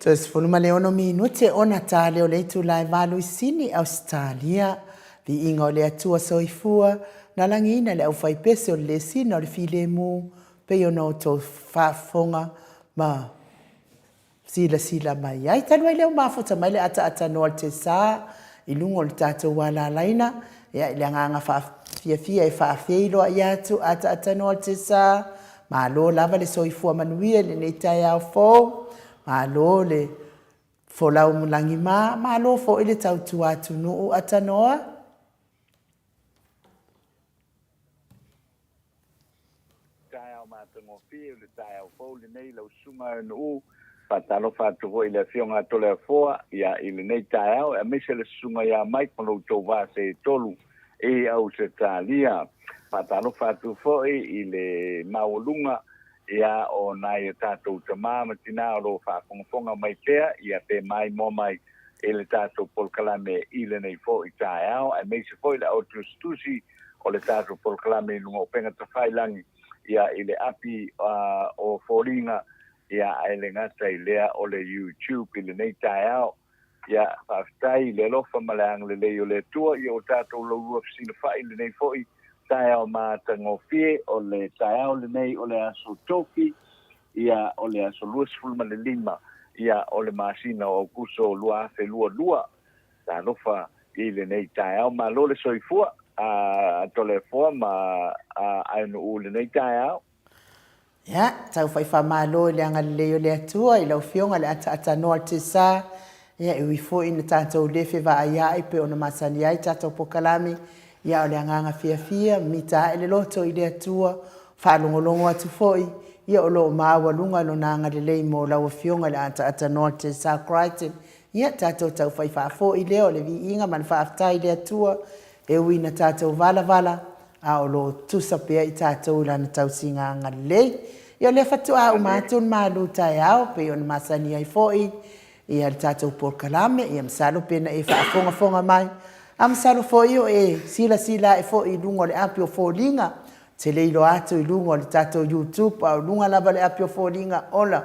Toe 16 minute ona tā lea o le itula e 8 i Sini, Ausetalia. Viiga o le Atua Soifua, na lagiina le aufaipese o le lesina o le filemu, pei ona outou faafofoga ma silasila mai ai. Talu ai lea ua mafuta mai le ataaatanoa o le Tesa i luga o le tatou alalaina, ia i le agaga faafiafia e faafeiloai atu ataaatanoa o le Tesa, malo lava le soifua manuia i lenei taeao fou, malo le folau lagima, malo foi le tautua atunuu atanoa. Taeao matagofie o le taeao fou lenei lau susuga Nu'u. Faatalofa atu foi i le Afioga a Toleafoa ia i lenei taeao aemaise le susuga ia Mike ma lo outou va se tolu i Ausetalia. Faatalofa atu foi i le maualuga ia o nai o tatou tama ma tina o lo o faafogafoga mai pea ia pe maimoa mai i le tatou polokalame i lenei foi taeao aemaise foi le au tusitusi o le tatou polokalame i luga o upega tafailagi ia i le api o foliga ia ae le gata i lea o le YouTube i lenei taeao. Ia faafetai i le alofa ma le agalelei o le Atua ia ua tatou laulua fesilafai i lenei foi taeao matagofie o le taeao lenei o le aso Tofi ia o le aso 25 ia o le masina o Aokuso 2022. Talofa i lenei taeao. Malo le soifua a Toleafoa ma Aenu'u i lenei taeao. Ia, tau fai faamalo i le agalelei o le Atua i lau Afioga i le ataatanoa o le Tesa, ia e ui foi ina tatou le fevaaia'i pei ona masani ai tatou pokalame, ia o le agaga fiafia, mita ae le loto i le Atua, faalogologo atu foi, ia o lo o maualuga Lona agalelei mo lau Afioga i le ataatanoa o le Tesa Crichton, Ia tatou tau fai faafoi lea o le viiga ma le faafetai i le Atua, e ui ina tatou valavala, a o lo o tusa pea i tatou i Lana tausiga agalelei. Ia o lea faatoa uma atu le malu taeao, pei ona masani ai foi ia le tatou polokalame, ia masalo pe na e faafogafoga mai, a masalo foi o e silasila ae foi i luga o le api o foliga, ou te le iloa atu i luga o le tatou YouTube, a o luga lava o le api o foliga, ola,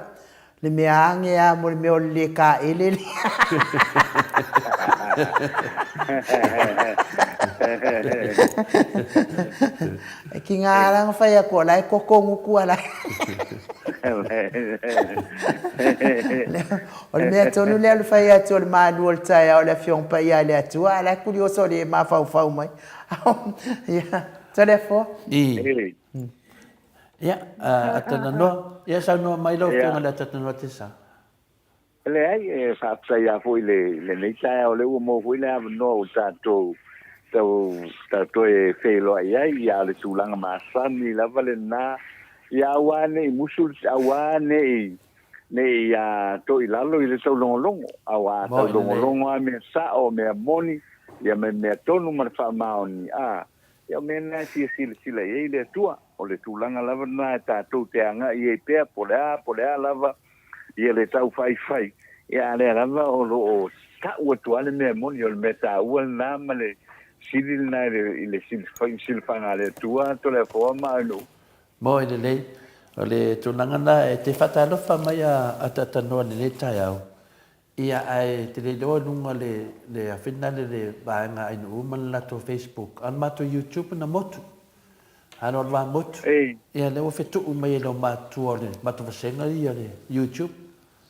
Le mea age a mo le mea o le le kaele lea. E ki ngā aranga whai aku o lai koko nguku ala. O le mea tonu lea o le whai atu o le mālu o le taeao o le Afioga Paia a le Atua, a la e kuli oso le mafaufau mai. Ia, Toleafoa. I. Ia, Atananoa, ia saunoa mai lau Afioga i le Atananoa Tesa. Leai, e faafetai lava foi i lenei taeao o lea ua maua foi le avanoa ua tatou tau toe feiloai ai, ia a o le tulaga masani lava lena, ia aua ne i musu, aua ne i ne i toilalo i le taulogologo, aua a taulogologo lava mea sao, mea moni, ia me mea tonu ma le faamaoni, a, Ia o mea na e fia silasila i ai le Atua, o le tulaga lava lena e tatou te agai i ai pea, po o le a, po o le a lava ia le taufaifai, ia a o lea lava o lo o tau atu lava le mea moni, o le mea taua lena ma le sili lena i le silafaga a le Atua, Toleafoa ma Aunuu. Moe lelei. O le tulaga lena e te faatalofa mai a Ataatanoa i lenei taeao, Ia ae te le iloa i luga le le afina le le vaega Ainuu ma le latou Facebook a o le matou YouTube na motu a o le va motu ia lea ua fetuu mai e le matua o le matou vasega ia le YouTube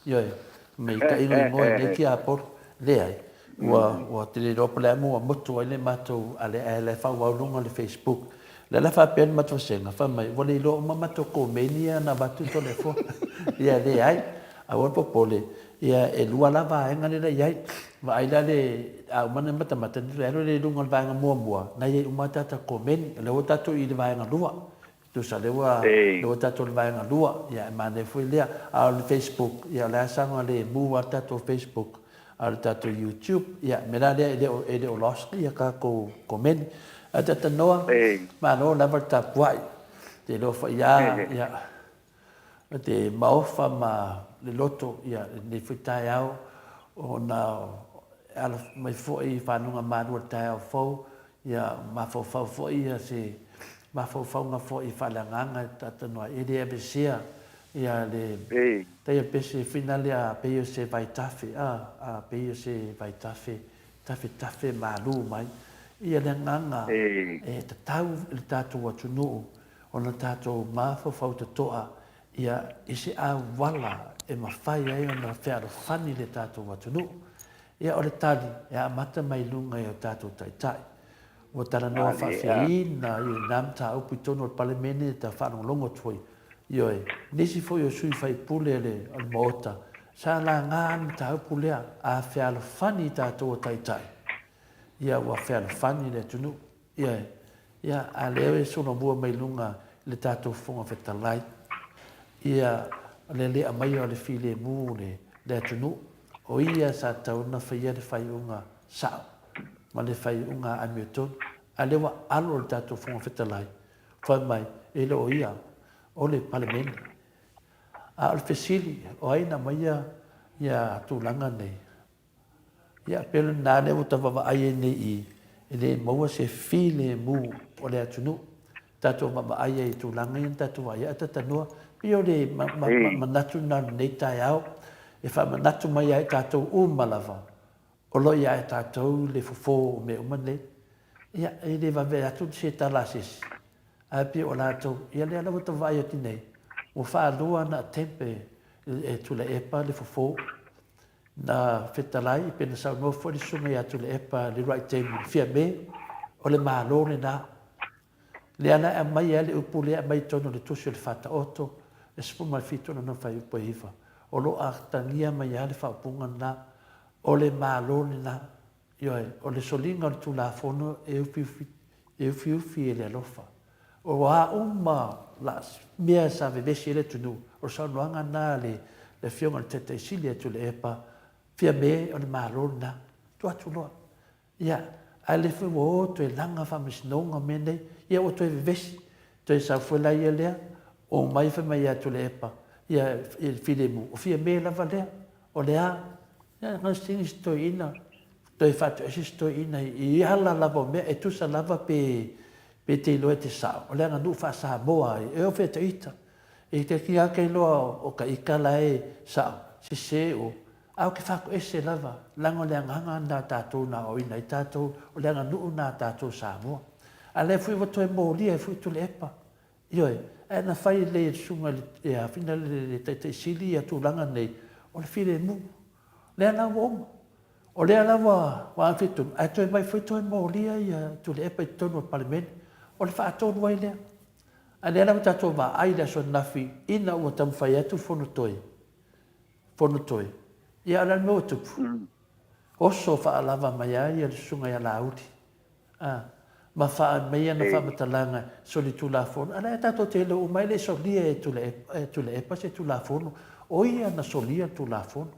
ioe mai ka igoigoa i nei tiapolo leai ua ua te le iloa po o le a ua motu ai le matou a le ae la e faaauau luga o le Facebook. Lea la faapea le matou vasega, fai mai, ua le iloa uma matou komeni ia na avatu i Toleafoa. Ia, leai, aua le popole, ia e lua la vaega lea la i ai. Vaai la le, a uma ona matamata, ona toe alu lea i luga o le vaega muamua, na i ai uma lava tatou komeni. O lea ua tatou i le vaega lua. Tusa o lea ua, lea ua tatou i le vaega lua, ia e manaia foi lea. A o le Facebook, ia o le a saogalemu lava le tatou Facebook, A o le tatou YouTube, ia, o le mea la lea e le o, e le o lost ia tatou komeni. Ae Tatanoa, malo lava le tapuai. Te iloa foi lava, ia, te maofa ma le loto, ia, lenei foi taeao, ona e ala mai foi i fanuga malu o le taeao fou, ia, mafaufau foi ia se mafaufauga foi faaleagaga e Tatanoa, e le aveesea Ia le taia pese fina lea pei o se vaitafe a a pei o se vaitafe tafetafe malu mai. Ia le agaga e tatau i le tatou atunuu ona tatou mafaufau totoa ia i se auala e mafai ai ona fealofani le tatou atunuu. Ia o le tali e amata mai luga i o tatou taitai. Ua talanoa faafeina i lena mataupu i totonu o le Palemene ta faalogologo atu foi Ioe, nisi foi o sui faipule o le Maota sa laga le mataupu lea, a fealofani i tatou o taitai, ia ua fealofani le atunuu. Ioe, ia a lea e solomua mai luga i le tatou Fofoga Fetalai, ia le le aumaia o le filemu o le atunuu, o ia sa tatau ona faia le faaiuga sao ma le faaiuga amiotonu, a lea ua alo le tatou Fofoga Fetalai, Fai mai, e le o ia, o le Palemene. A o le fesili, o ai na aumaia ia tulaga nei? Ia, pei o lena lea ua tau vaavaai ai nei i, e le maua se filemu o le atunuu. Tatou vaavaai ai i tulaga ia na tatou vaai ai, ae tatanua, pei o le manatu lena o lenei taeao, e faamanatu mai ia i tatou uma lava, O lo o ia e tatou le fofo o mea uma nei. Ia, e le vave atu se tala a se isi, ae pei o latou, ia lea lava tau vaai atu nei, ua faalua ana attempt e, e Tuilaepa le fofo. Na fetalai, pe na saunoa foi le susuga ia Tuilaepa i le uluai taimi, Fiame, o le Malo lena. Lea la e aumai ai le upu lea e aumai i totonu o le Tusi o le Faataoto, le 17 lona fuaiupu e 9. O lo o atagia mai lava le faaupuga lena, o le Malo lena. Ioe, o le soliga o le Tulafono e ufiufi, e ufiufi e le alofa. O a uma la, mea sa vevesi ai le atunuu, o le saunoaga lena a le Afioga i le Taitai Sili a Tuilaepa, Fiame, o le Malo lena. Tuu atu loa. Ia, a le foi ua o toe laga faamasinoga mea nei, ia ua toe vevesi, toe sau foi la ia lea, omai fai mai ia Tuilaepa, ia i le filemu, o Fiame lava lea, o le a? Ia, na sigi si toeaina, toe faatoese si toeaina i ala lava o mea, e tusa lava pe, pe te iloa e te sao, o le aganuu faa-Samoa ai, e o fea ta ita. E te ki ake loa o ka ika la e sao, sese o, A ou te faatoese lava, leaga o le agaga lena a tatou na aoaoina ai tatou, o le aganuu lena a tatou Samoa. A lea foi ua toe molia ai foi Tuilaepa. Ioe, ae na fai lelei e le susuga i le afina le Taitai Sili ia tulaga nei, o le filemu. Lea la ua uma. O lea la ua amiotonu, ae toe mai foi toe molia ia Tuilaepa i totonu o le Palemene. O le faatonu ai lea. A lea la ua tatou vaai i le aso ananafi ina ua taumafai atu fono toe Fono toe. Ia, o le a le mea ua tupu? Oso faalava mai ai le susuga ia Laauli, a, ma faaaumaia ana faamatalaga solitulafono. A lea tatou te iloa uma ai e le i solia e Tuilaepa se Tulafono. O ia na solia le Tulafono.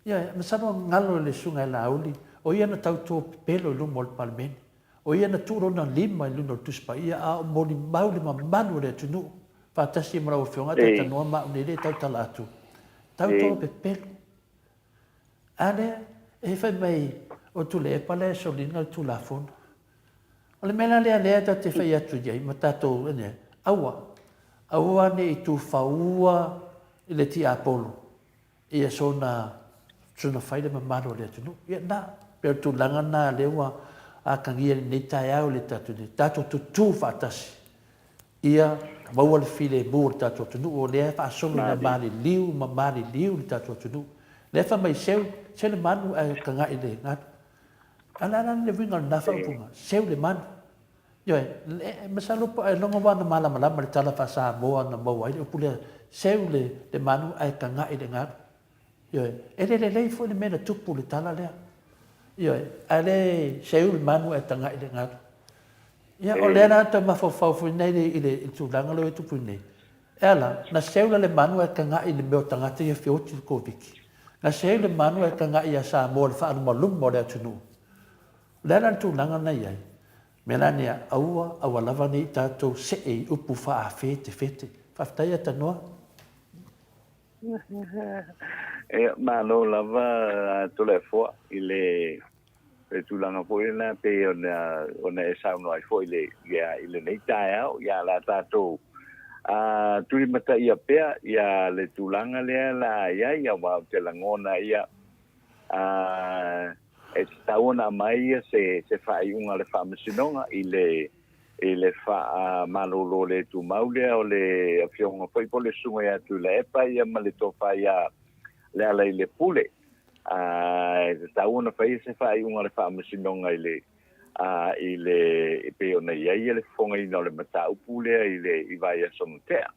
Ia, masalo galo i le susuga ia Laauli, o ia na tauto pepelo i luma o le Palemene. O ia na tuu lona lima i luna o le Tusi Paia a o molimau le mamalu o le atunuu faatasi ai ma lau Afioga a talanoa ma au nei lea e tautala atu. Tauto pepelo. A lea e fai mai o Tuilaepa la e soliga le Tulafono. O le mea la lea lea tatou te fai atu i ai ma tatou, aua, aua ne i tufaua i le tiapolo Ia sona, sona fai le mamalu o le atunuu. Ia na, pei o le tulaga na lea ua atagia i lenei taeao i le tatou nei, tatou tutū faatasi ia maua le filemu o le tatou atunuu, o lea e faasolo ina maliliu ma maliliu le tatou atunuu. Lea e fai mai seu, seu le manu ae taga'i i le galu. A o le a la le uiga o lena faaupuga? Seu le manu. Ioe, masalo po ailoga ua na malamalama le tala faa-Samoa na maua ai le upu lea, seu le, le manu ae taga'i le galu. Ioe, e le lelei foi le mea na tupu i le tala lea. Ioe, ae le seu le manu ae taga'i le galu. Ia, o lea la tau mafaufau foi nei i le, i le tulaga lea ua tupu nei. E ala, na seu la le manu ae taga'i i le mea o tagata ia feoti i le Koviti. Na seu le manu ae taga'i ia Samoa i le faalumaluma o le atunuu. O le a la le tulaga na i ai? Mea la nea, aua, aua lava ne i tatou see i upu faaafetefete. Faafetai ia Tanoa. Ia, malo lava Toleafoa i le le tulaga foi lena pei ona ona e saunoa ai foi le ia i lenei taeao ia la tatou a tulimataia pea ia le tulaga lea la i ai aua ou te lagona ia a e tatau ona aumai ia se, se faaiuga a le Faamasinoga i le, i le faamalolo le tumau lea o le Afioga foi po o le Susuga ia Tuilaepa ia ma le Tofa ia Lealailepule. A, e tatau ona fai se faaiuga a le Faamasinoga i le, a, i le, e pei ona i ai le fofogaina o le mataupu lea i le i vaiaso na tea.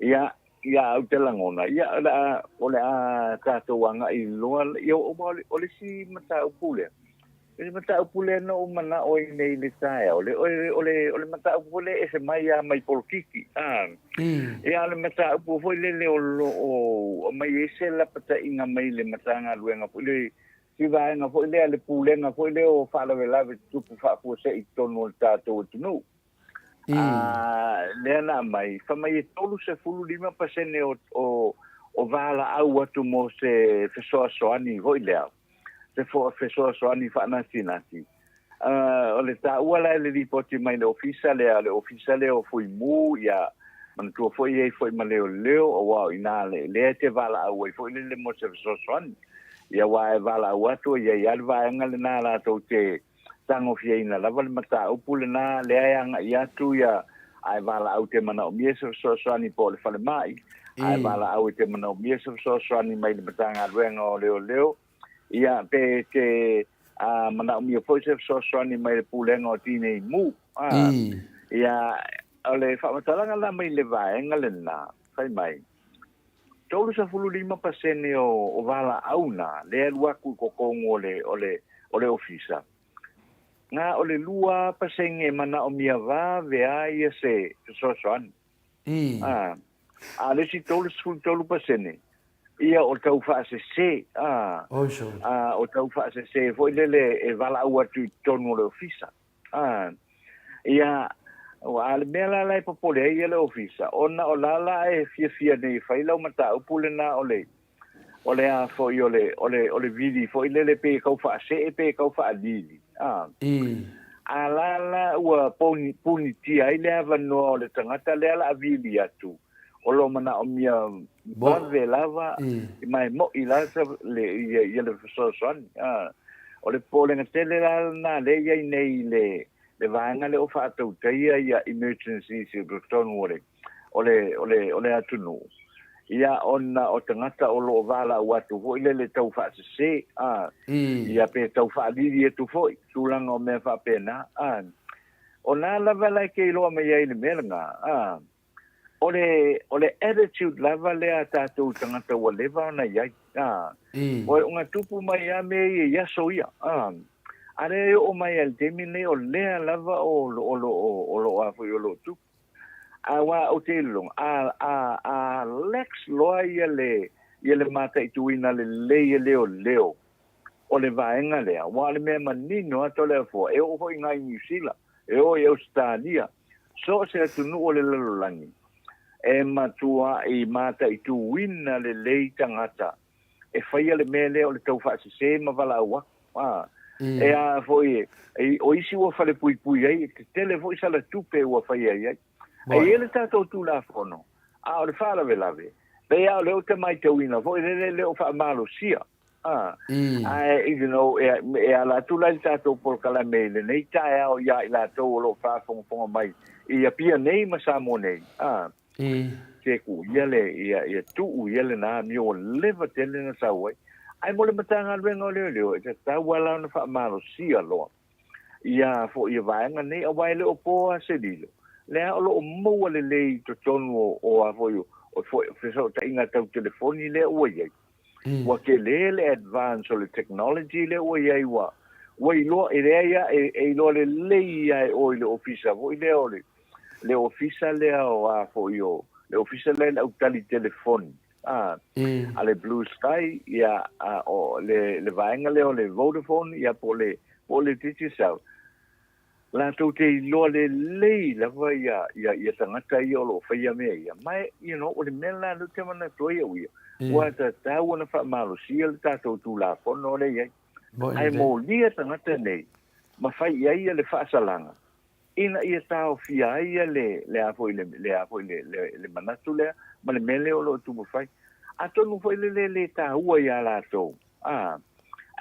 Ia, ia ou te lagona, ia, o le a, o le a tatou agai loa, ia, o le, o le isi mataupu lea, o le mataupu lea na ou manao ai nei i le taeao, o le, o le, o le, o le mataupu foi lea e ese mai lava mai polokiki, a. Ia, o le mataupu foi lele o lo o aumai ai se lapataiga mai le Matagaluega foi le, si vaega foi lea, le Pulega foi lea o Faalavelave Tutupu Faafuasei i totonu o le tatou atunuu. A, lea na aumai, fai mai e 35% o, o, o valaau atu mo se fesoasoani foi lea, se fesoasoani faanatinati. Uh, o le taua la e le lipoti mai le ofisa lea, le ofisa lea o Fuimu, ia, manatua foi i ai foi ma leoleo, aua o i ina le, lea e te valaau ai foi lele mo se fesoasoani. Ia, aua e valaau atu, e i ai lava le vaega lena latou te, tagofiaina lava le mataupu lena lea e agai atu ia ae valaau te manaomia se fesoasoani po o le falemai, ae valaau e te manaomia se fesoasoani mai le Matagaluega o Leoleo, ia pe te a, manaomia foi se fesoasoani mai le Pulega o Tinei Mu. A, ia, o le faamatalaga la mai le vaega lena, fai mai, 35% o, o valaau na, lea e alu atu i totonu o le, o le, o le ofisa, na o le 2% e manaomia vave a ia se fesoasoani. A, a le isi 33%, ia o tau faasese, a, a, o tau faasese foi lele e valaau atu i totonu o le ofisa. A, ia, a le mea la la e popole ai ia le ofisa, ona o la la e fiafia nei e fai lau mataupu lena o le, o le a foi o le, o le, o le vili foi lele pe tau faasee pe tau faalili. A, a la la ua poni, punitia ai le avanoa o le tagata lea la a vili atu, o lo o manaomia vave lava, ma e mo'i la le, ia, ia le fesoasoani. A, o le popolega tele la lena lea e i ai nei i le, le vaega lea o faatautaia ia emergencies i totonu o le, o le, o le, o le atunuu, ia ona o tagata o lo o valaau atu foi lele tau faasese, a, ia pe tau faalili atu foi, tulaga o mea faapena, a. O na lava la e te iloa mai ai le mea lena, a. O le, o le attitude lava lea a tatou tagata ua leva ona i ai. A, o ona tupu mai lava mea ia i aso ia. A, a lea e oo mai lava i le taimi lenei, o lea lava o, o lo o, o lo o a foi o lo o tupu. Aua ou te iloa, a, a, a lax loa ia le, ia le mataituina lelei e leoleo o le vaega lea, aua o le mea manino lava Toleafoa, e oo foi i ina i Niu Sila, e oo i Ausetalia, So o se atunuu o le lalolagi e matuai mataituina lelei tagata e faia le mea lea o le taufaasese ma valaau atu. A, e a foi, e, o isi ua falepuipui ai, e tetele foi sala tupe ua faia i ai. E i ai le tatou Tulafono, a o le faalavelave, pei lava o lea ou te matauina foi lele le o faamalosia. A, ae, you know, e, e ala atu la i le tatou polokalame i lenei taeao iā i latou o lo o faafogafoga mai i Apia nei ma Samoa nei, a, se tuu ia le, ia, ia tuu ia lena amio ua leva tele na sau ai. Ae mo le Matagaluega o Leoleo, e tatau lava la ona faamalosia loa. Ia foi ia vaega nei, aua e le o po lava se lilo, lea o lo o maua lelei i totonu o, o a foi o, o foi fesootaiga tau telefoni lea ua i ai. Ua tele le advance o le technology lea ua i ai ua, ua iloa, e leai lava, e, e iloa lelei lava e oe i le ofisa foi lea o le, le ofisa lea o a foi o, le ofisa lea le au tali telefoni, a, a le Blue Sky, ia, a, o le, le vaega lea o le Vodafone, ia, po o le, po o le Digicel, latou te iloa lelei lava ia, ia, ia tagata ia o lo o faia mea ia. Ma e, you know, o le mea la lea ou te manatu ai au ia, ua tatau ona faamalosia le tatou Tulafono lea e i ai. Ae molia tagata nei ma fai i ai le faasalaga ina ia taofia ai le, le a foi le, le a foi le, le, le manatu lea ma le mea lea o lo o tupu fai. Atonu foi le le le taua iā latou, a,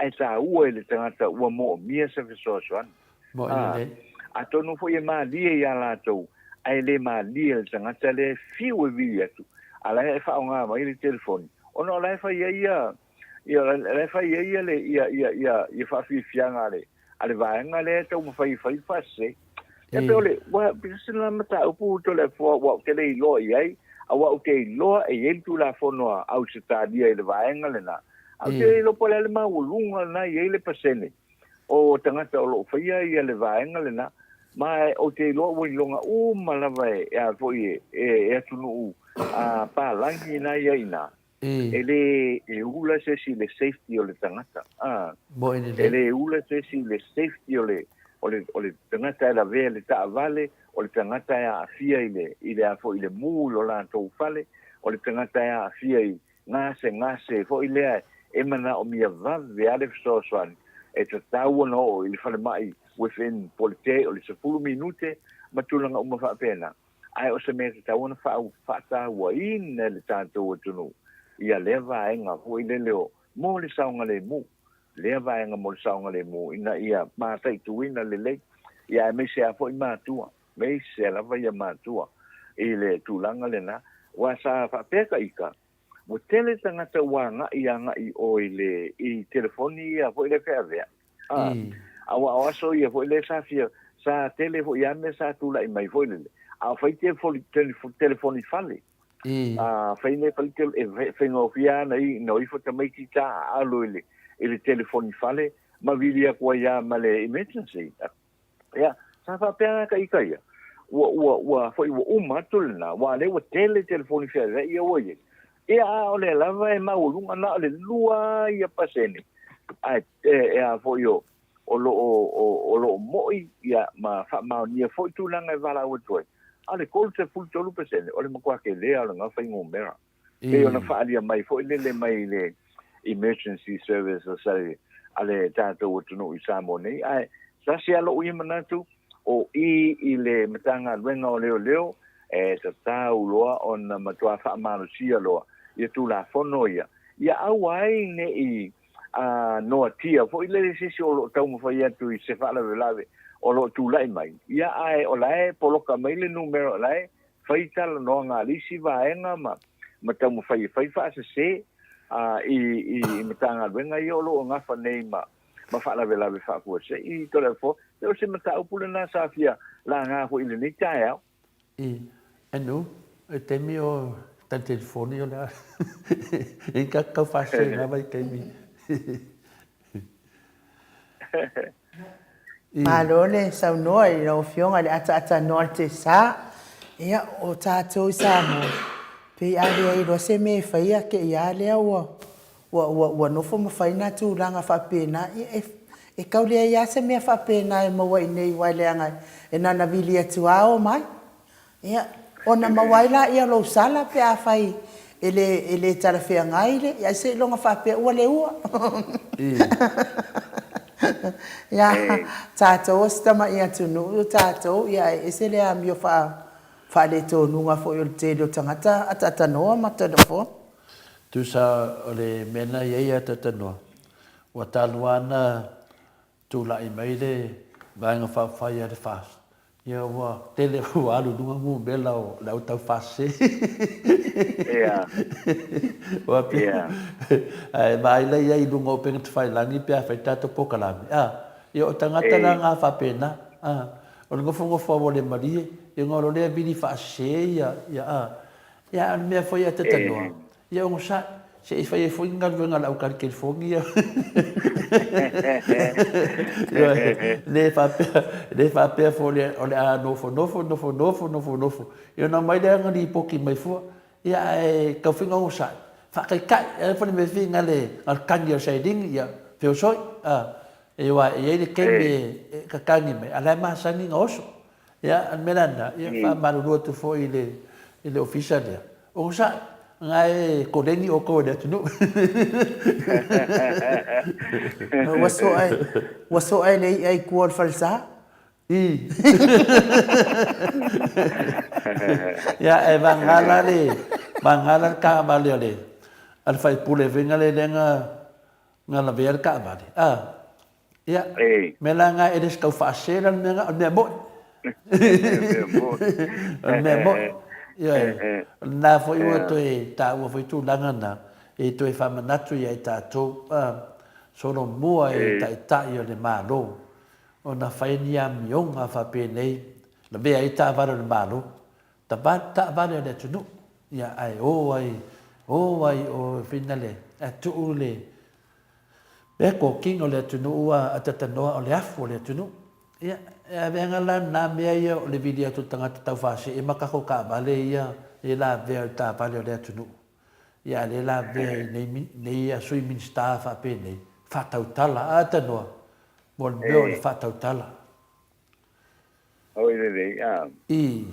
ae taua i le tagata ua moomia se fesoasoani. A, atonu foi e malie iā latou, ae le malie i le tagata lea e fiu e vili atu, a la e faaaoga mai le telefoni, ona o la e fai ai ia, ia, o la e fai ai ia le, ia, ia, ia, ia faafiafiaga a le, a le vaega lea e taumafai e fai le faasese. Ia pei o le, ua, pei o se la mataupu Toleafoa ua ou te le iloa i ai, aua ou te iloa e i ai le Tulafono a Ausetalia i le vaega lena, ae ou te le iloa po o le a le maualuga lena e i ai le pasene o tagata o lo o faia ia le vaega lena, ma ou te iloa ua iloga uma lava e, e a foi e, e, e atunuu a palagi na i ai i ina. E le e ula se isi i le safety o le tagata. A, e le ula se isi i le safety o le, o le, o le tagata e lavea i le taavale, o le tagata e aafia i le, i le a foi, i le mū i lo latou fale, o le tagata e aafia i gasegase foi lea e manaomia vave lava le fesoasoani, e tatau ona oo i le falemai within po o le te, o le 10 minute ma tulaga uma faapena. Ae o se mea e tatau ona faatauaina e le tatou atunuu ia lea vaega foi lele o mo le saogalemu, lea vaega mo le saogalemu ina ia mataituina lelei, ia aemaise lava foi matua, aemaise lava ia matua i le tulaga lena. Aua sa faapea ka ika, ua tele tagata ua agai agai i o i le i telefoni ia foi lea feavea. A, aua o aso ia foi lea sa fia, sa tele foi lava mea sa tulai mai foi lele, a o fai telefoni, telefoni fale. A fai nei fale tele, e faigofie lava ona o ifo tamaiti taaalo i le, i le telefoni fale ma vili atu ai lava ma le emergency. Ia, sa faapea la ka ika ia, ua, ua, ua foi ua uma atu lena, aua o lea ua tele telefoni feaveai ia ua i ai. Ia, a o lea lava e maualuga na o le 2%, ae e, e a foi o, o lo o, o, o lo o mo'i, ia, ma faamaonia foi tulaga e valaau atu ai, a o le 33% o le matua tele lava o lena fuainumera. Pei ona faaalia mai foi lele mai le emergency services a le, a le tatou atunuu i Samoa nei, ae tasi lava lou ia manatu, o i i le Matagaluega o Leoleo e tatau loa ona matua faamalosia loa ia Tulafono ia, ia aua ai ne i a noatia foi lele se isi o lo o taumafai atu i se faalavelave o lo o tulai mai, ia ae o la e poloka mai le numera o la e fai talanoaga a le isi vaega ma ma taumafai e fai faasese a i i Matagaluega ia o lo o gafa nei ma ma faalavelave faafuasei i Toleafoa. E o se mataupu lena sa fia laga foi i lenei taeao. I anu, i taimi o tali telefoni o le a e ka kau faasese lava i taimi. Malo le saunoa i lau Afioga i le ataatanoa o le Tesa. Ia, o tatou i Samoa, pei a leai loa se mea e faia te i a lea ua, ua, ua, ua nofo ma fai nā tulaga faapena. Ia, e, e tau leai lava se mea faapena e maua i inei aua e leaga e na ona vili atu lava omai. Ia, ona maua ai laia o lou sala pe afai e le, e le talafeagai le, ia seiloga faapea ua le ua. Ia, tatou o si tamai atunuu o tatou, ia e ese le amio faa, faaletonuga foi o le tele o tagata ataatanoa ma telefoni. Tusa o le mea na i ai ataatanoa, ua talua ana Tulai mai le Vaega Faaupufai a le FAST, ia ua tele ua alu i luga numera o le au tau faasese. Ia. Ua pei, ae vaai la i ai i luga o upega tafailagi pe a fai tatou polokalame, a. Ia, o tagata la na faapena, a. O le nofonofo lava o le malie, ia ona o loa lea vili faasese ia, ia, a. Ia, a o le mea foi a tatanoa, ia onosai, se i fai ai foi ni galuega a le aukali telefoni ia. Ioe, le faapea, le faapea foi o le a nofonofo, nofonofo, nofonofo, ia ona aumai lea ana lipoti mai fua, ia ae tau foi ina onosai, faataitai, e ai foi le mea foi na le tagi o le sailini, ia feosoi, a. Aua e i ai le taimi e tatagi mai, a o la e masani ona oso. Ia, o le mea la lena, ia faamalulu atu foi i le, i le ofisa lea, onosai, o lena e koleni outou e le atunuu. Ua soa e, ua soa e le i'a i tua o le falesa. I. Ia, e vagana la le, vagana la le taavale a le, a le faipule foi lea na, na lavea le taavale, a. Ia, mea la na e le se tau faasē la le mea na, o le mea moni. O le mea moni. Ioe. O lena foi ua toe taua foi tulaga na, e toe faamanatu ia i tatou, a, solomua e Taitai o le Malo ona fai ni amioga faapenei, lavea ai taavale o le Malo, taavale a le atunuu, ia ae o ai, o ai o finale, ae tuu le mea kōkino o le atunuu a atatanoa o le afu o le atunuu. Ia, e aveaga la na mea ia o le vili atu o tagata taufaasee ma tatou taavale ia e lavea i le taavale o le atunuu. Ia a lea lavea i nei, nei Sui Minisita faapenei, faatautala, a atanoa, mo le mea o le faatautala. Moi lelei, a. I.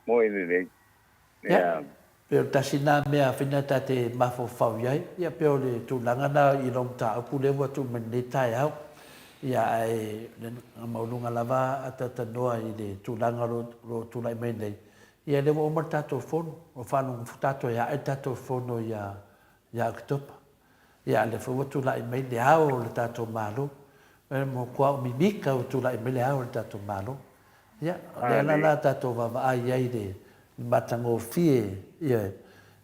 Moi lelei. Ia, pei o le tasi lena mea fina ta te mafaufau i ai, ia pei o le tulaga lena i lau mataupu lea ua tuu mai i lenei taeao. Ia ae na maualuga lava a talatalanoa i le tulaga o lo o tulai mai nei, ia lea ua uma le tatou fono, ua faalogo foi tatou e ae le tatou fono ia Oketopa. Ia a o lea foi ua tulai mai le ao o le tatou Malo. Ua matua mimita ua tulai mai le ao o le tatou Malo. Ia, o lea la la tatou vaavaai ai i le matagofie, ioe.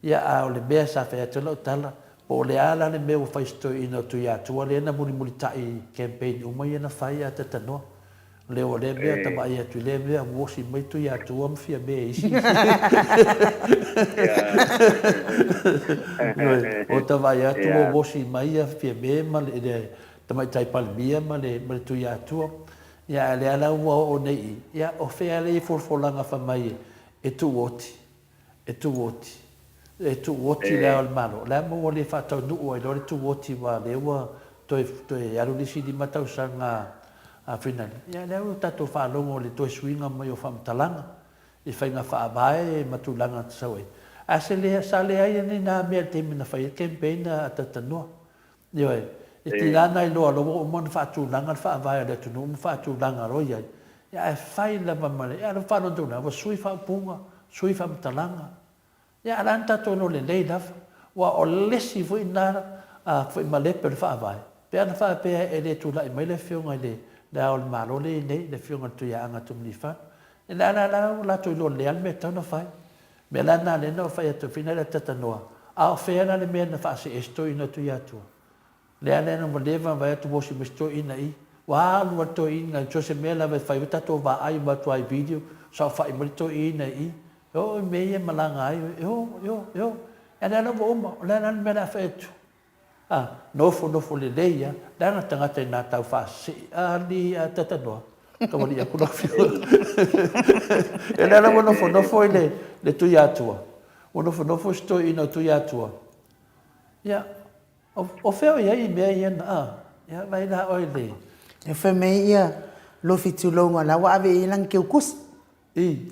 Ia, a o le mea sa fai atu ai lau tala, po o le a la le mea ua fai i si toeaina o Tuiatua lea na mulimulitai i campaign uma ia na fai a Tatanoa. Leo o lea mea ta vaai atu i lea mea ua osi mai Tuiatua ma Fiame e isi. Ioe, o ta vaai atu ua osi mai ia Fiame ma le Tamaitai Palemia ma le Tuiatua. Ia a o lea la ua oo nei i, ia o fea lea e i folafolaga fai mai e tuuoti, e tuuoti, e tuuoti le Ao o le Malo. O le a mea ua le faataunuu ai loa le tuuoti aua o lea ua toe, toe alu le isi 5 tausaga a Finali. Ia lea ua tatou faalogo i le toe suiga mai o faamatalaga i faiga faavae ma tulaga na sau ai. Ae se le, sa leai ai na mea i le taimi na fai ai le campaign a Talatalanoa. Ioe, e tiga ona iloa loa ua uma ona faatulaga le faavae o le atunuu ma faatulaga loa i ai, ia ae fai lava ma le, ia faalogo tulaga, ua sui faaupuga, sui faamatalaga. Ia ae o le a na tatou iloa lelei lava, aua o le isi foi lena foi malepe o le faavae, pe ana faapea e le tulai mai le Afioga i le Le Ao o le Malo lea e i ai nei, le Afioga i le Tuiaana Tumiliifano, ia le a la la ua latou iloa lelei lava le mea e tatau ona fai. Mea la na lea na ou fai atu ai fina lea tatanoa, a o fea la le mea na faasee ai si toeaina atu ia atua? Lea lea na ua leva ona vaai atu ua osi mai si toeaina i, ua alu lava le toeaina i so o se mea lava e fai ai tatou vaai uma atu lava i video, saofai mai le toeaina i i, e oo i mea ia e malaga ai, e o, e o, e o. A lea la ua uma, o le a la le mea o le a fai atu? A, nofonofo lelei a, leaga tagata ina tau faasee alii a tatanoa, taualii atu lau afioga. E lea la ua nofonofo i le, le Tuiatua, ua nofonofo si toeaina o Tuiatua. Ia, o, o fea o i ai i mea ia na, a, ia vaai la oe i le. E fai mai ia lofi tulouga la ua ave i ai lana keukusi. I.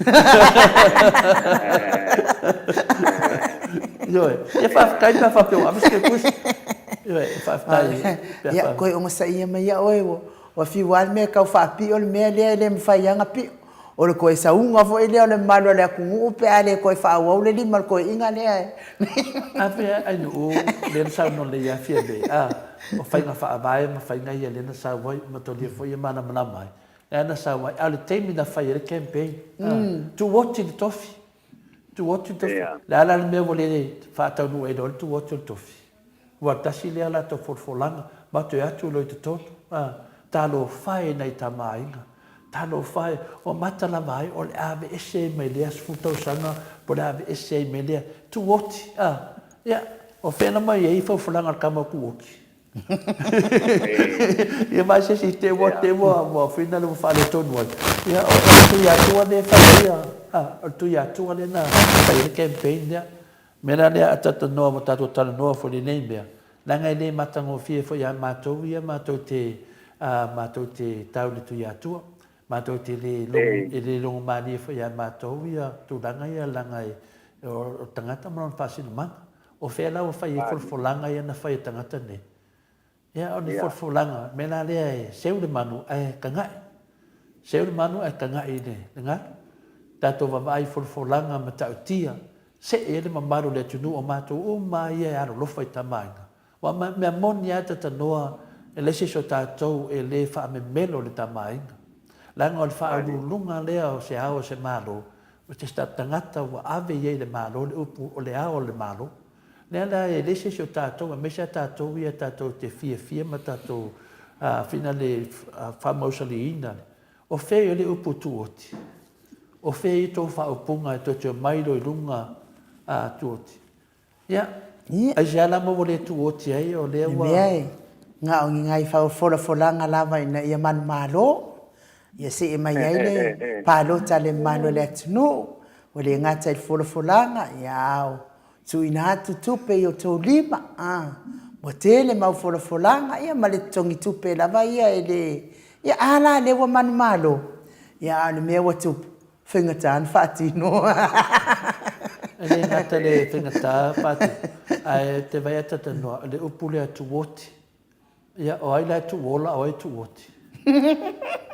Ioe. Ia faafetai pe a faapea ua ave se keukusi. Ioe, faafetai pe a Ia, koe ogasaia mai ia oe, ua fiu lava le mea e tau faapio le mea lea e le mafai lava ona pio. O le toe sauga foi lea o le mamalu o le atunuu pe a le toe faaauau le lima o le toeaina lea e. Ave a Ainuu lea na saunoa nei ia Fiame, a, o faiga faavae ma faiga ia lea na sau ai ma tolia foi ia malamalama ai. Lea na sau ai, a o le taimi na fai ai le campaign, tuuoti le tofi, tuuoti le tofi. O le a la le mea ua le faataunuu ai loa le tuuoti o le tofi? Ua tasi lea latou folafolaga, ma toe atu loa i totonu. Talofa e nai tama aiga. Talofa e, ua mata lava ai o le a aveese ai mai lea 10 tausaga po o le a aveese ai mai lea tuoti, a. Ia, o fea na mai ai faufalaga a le tama o Tuoti? Ia vaai se isi te ua te ua ua fina le ua faaletonu ai. Ia, o le Tuiatua lea e fai ai a, a, o le Tuiatua lea na fai ai le campaign lea. O le mea la lea a talanoa ua tatou talanoa foi i lenei mea, leaga e le matagofie foi ia matou ia matou te, a, matou te tau i le Tuiatua. Matou te le logo, e le logomalie foi ia matou ia tulaga ia leaga e, o le tagata ma lona faasinomaga. O fea la ua fai ai folafolaga ia na fai e tagata nei? Ia, o ni folafolaga, mea la lea e seu le manu ae taga'i. Seu le manu ae taga'i i le galu. Tatou vaavaai i folafolaga matautia, se'e ai le mamalu o le atunuu, o matou uma lava ia e alolofa i Tama-a-Aiga. Aua mea moni lava e talanoa, e leai se isi o tatou e le faamemelo i le Tama-a-Aiga. Leaga o le faauluuluga lea o se ao o se Malo, o se tagata ua ave i ai e le Malo le upu o le ao o le Malo. Lea la e leai se isi o tatou, aemaise lava tatou ia tatou te fiafia ma tatou finale faamausaliina. O fea i le upu tuoti? O fea i tou faaupuga e toe te omai loa i luga a tuoti? Ia, aisea la ma ua le tuoti ai o lea ua. Mea e na o ni nai folafolaga lava ina ia manumalo, ia see mai ai le palota a le mamalu o le atunuu, ua le gata i le folafolaga, ia a o tuuina atu tupe i outou lima, a, ua tele mau folafolaga, ia ma le totogi tupe lava ia e le, ia a la lea ua manumalo, ia a o le mea ua tupu, faigata ona faatino. E le gata le faigata faatino, ae ou te vaai atu talanoa, o le upu lea tuoti, Ia, o ai la e tuuola, o ai e tuuoti?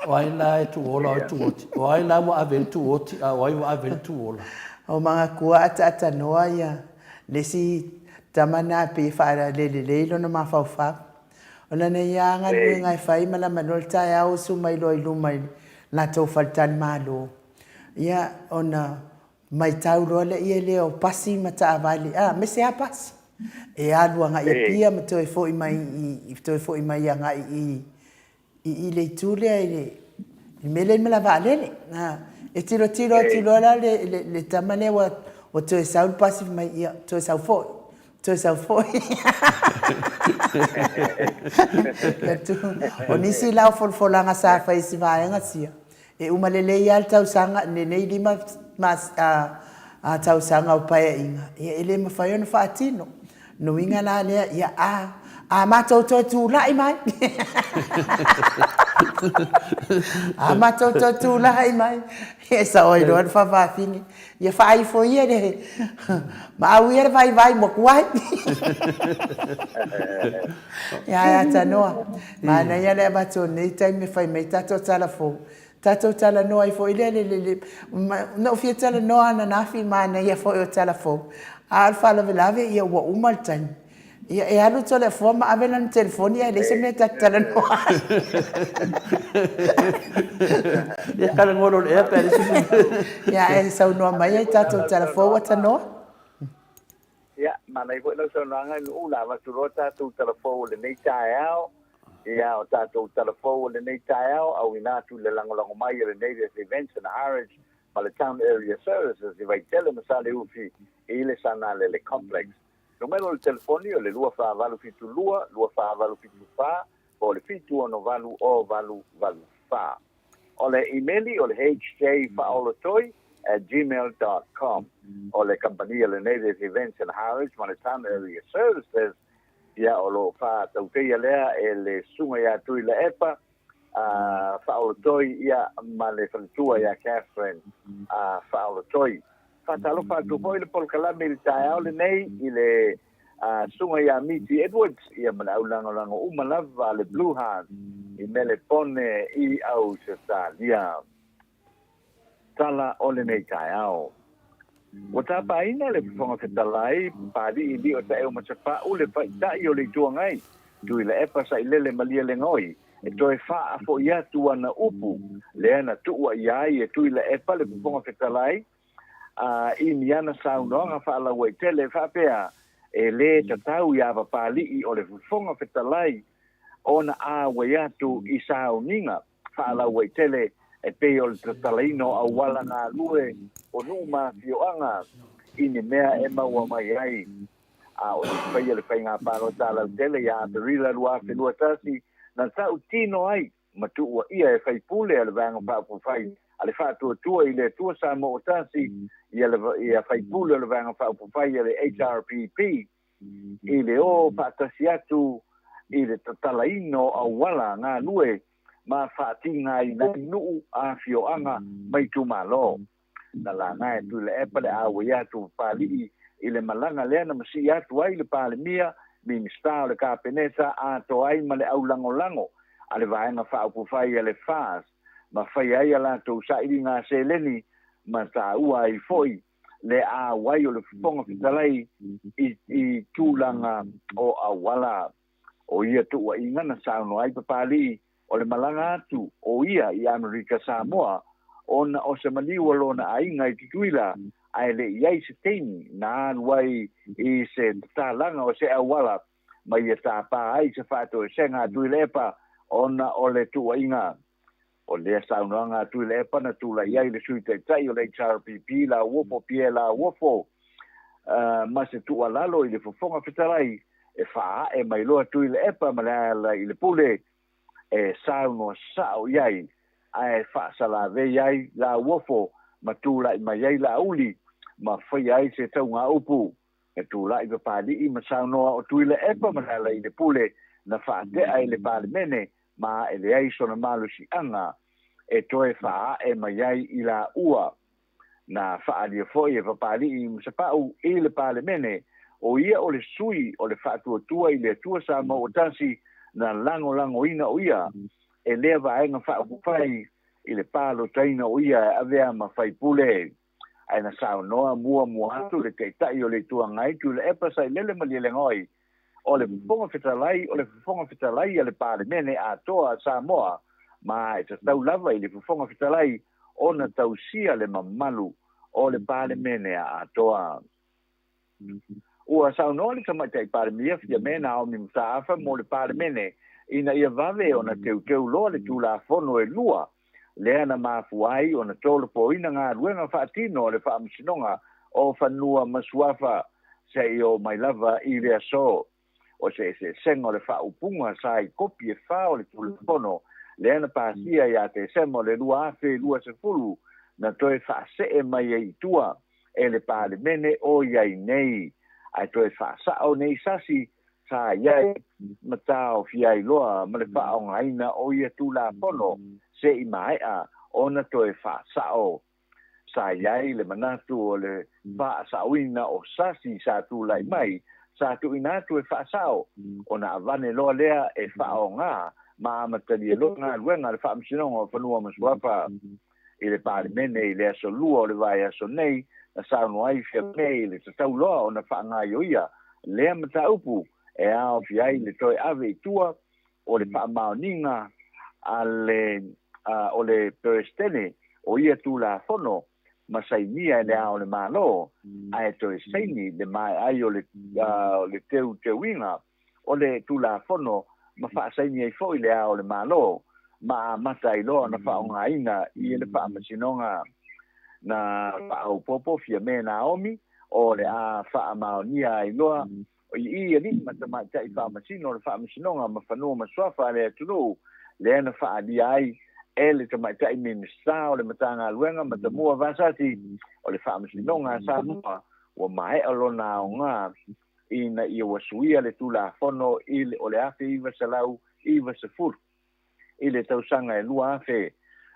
O ai la e tuuola, o ai e tuuoti? O ai la ua ave i le tuuoti, a o ai ua ave i le tuuola? O Magatua ataatanoa ia le isi tama na e pei e faalelelei lona mafaufau. O lana ia galuega e fai malama loa le taeao usu mai loa i luma i le latou faletalimalo. Ia ona Matau loa lea lea o pasi ma taavale, a, aemaise lava pasi, e alu agai i Apia ma toe foi mai i, toe foi mai agai i, i, i le itu lea i le, i le mea lea i Malaevaalele. A, e tilotilo atu loa la le, le, le tama lea ua, ua toe sau le pasi fai mai, ia, toe sau foi, toe sau foi. O nisi la o folafolaga sa fai i si vaega sia, E uma lelei lava le tausaga, lenei 5 tausaga o Paeaiga, ia e le mafai ona faatino. O lona uiga la lea, ia a, a matou toe tulai mai, a matou toe tulai mai, e sao ai loa le faafafine, ia faaifo ia le, maau ia le vaivai motu ai. Ia ae atanoa, manaia le avatu o lenei taimi e fai mai tatou tala fou, tatou talanoa ai foi lea le, le, le, na ou fia talanoa ananafi, manaia foi o tala fou, a o le faalavelave ia ua uma le taimi. Ia e alu Toleafoa ma ave lana telefoni ae leai se mea ta te talanoa ai. Ia talanoa loa i le ea pe a leai se mea. Ia ae saunoa mai ai tatou tala fou atanoa. Ia, manaia foi lau saunoaga i Nu'u, la avatu loa tatou tala fou o lenei taeao. Ia, o tatou tala fou o lenei taeao, auina atu i le lagolago mai a le Native Events and Harwich ma le Town Area Services i Vaitele ma Saleufi i le Sanalele Complex. Numera o le telefoni o le 2472 2474 po o le 768 0884. O le imeli o le hjfaaolotoi at gmail dot com. O le kamupani a le Native Events and Harwich ma le Town Area Services, ia o lo o faatauteia lea e le Susuga ia Tuilaepa a Faaolotoi ia ma le faletua ia Catherine a Faaolotoi. Faatalofa atu foi le polokalame i le taeao lenei i le Susuga ia Miti Edwards ia ma le au lagolago uma lava a le Blue Heart i Melepone i Ausetalia. Tala o lenei taeao. Ua tapaina le Fofoga Fetalai, Papalii Lio Taeu Masefau le Faita'i o le Itu Agai, Tuilaepa Sailele Malielegaoi, e toe faafo'i atu ana upu lea na tuua i ai e Tuilaepa le Fofoga Fetalai, a i ni ana saunoaga faalauaitele faapea, E lē tatau iā Papalii o le Fofoga Fetalai ona auai atu i sauniga faalauaitele e pei o le tatalaina o auala galue o nuu ma afioaga i ni mea e maua mai ai. A o le faia le faiga palota lautele ia Aperila 2021, na tautino ai ma tuuaia e faipule a le Vaega Faaupufai a le Faatuatua i le Atua Samoa ua Tasi ia le ia faipule o le Vaega Faaupufai a le HRPP i le o faatasi atu i le tatalaina o auala galue ma faatigaina ai nuu, afioaga ma itumalo. Na laga e Tuilaepa le auai atu o Papalii i le malaga lea na masii atu ai le Palemia, Minisita o le Kapeneta atoa ai ma le au lagolago a le Vaega Faaupufai a le FAST ma faia ai a latou sailiga seleni ma taua ai foi le auai o le Fofoga Fetalai i tulaga o auala. O ia tuuaiga na saunoa ai Papalii o le malaga atu o ia i Amerika Samoa ona o se maliu o lona aiga i Tutuila ae le i ai se taimi na alu ai i se tatalaga o se auala ma ia tāpā ai se faatoesega a Tuilaepa ona o le tuuaiga. O lea saunoaga a Tuilaepa na tulai ai le Sui Taitai o le HRPP Lauofo Pierre Lauofo ma se tuualalo i le Fofoga Fetalai e faaae mai loa Tuilaepa ma Lealailepule e saunoa sao i ai ae faasalavei ai Lauofo ma tulai mai ai Laauli ma faia ai se tauga upu. E tulai Papalii ma saunoa o Tuilaepa ma Lealailepule na faatea i le Palemene ma e leai sona malosiaga e toe faaae mai ai i laua. Na faaalia foi e Papalii ma Sapau i le Palemene o ia o le sui o le Faatuatua i le Atua Samoa ua Tasi na lagolagoina o ia e lea Vaega Faaupufai i le palotaina o ia e avea ma faipule. Ae na saunoa muamua atu le Taitai o le Itu Agai Tuilaepa Sailele Malielegaoi o le Fofoga Fetalai o le Fofoga Fetalai a le Palemene atoa a Samoa ma e tatau lava i le Fofoga Fetalai ona tausia le mamalu o le Palemene a atoa. Ua saunoa le Tamaitai Palemia Fiame Naomi Mataafa mo le Palemene ina ia vave ona teuteu loa le Tulafono e lua lea na mafua ai ona tolopoina galuega faatino a le Faamasinoga o Fanua ma Suafa seia oo mai lava i le aso. O se eseesega o le faaupuga sa i kopi e fa o le Tulafono lea na pasia ia Tesema o le 2020 na toe faasee mai ai i tua e le Palemene o i ai nei, ae toe faasao nei sasi sa i ai ma taofia ai loa ma le faaaogaina o ia Tulafono se'i maea ona toe faasao. Sa i ai le manatu o le faasaoina o sasi sa tulai mai sa tuuina atu e faasao, ona avane loa lea e faaaoga ma amatalia loa galuega a le Faamasinoga o Fanua ma Suafa. I le Palemene i le aso Lua o le vaiaso nei, na saunoa ai Fiame i le tatau loa ona faagaioia lea mataupu e aofia ai le toe ave i tua o le faamaoniga a le o le Peresetene o ia Tulafono ma sainia e le Ao o le Malo, ae toe saini le maea ai o le teuteuina o le Tulafono ma faasaini ai foi le Ao o le Malo ma amata ai loa ona faaaogaina i le Faamasinoga. Na faaopoopo Fiame Naomi o le a faamaonia ai loa i i alii ma tamaitai faamasino o le Faamasinoga ma Fanua ma Suafa a le atunuu lea na faaalia ai e le Tamaitai Minisita o le Matagaluega Matamua Vasati o le Faamasinoga a Samoa ua maea lona aoga ina ia ua suia le Tulafono i le o le 1990 i le tausaga e 2000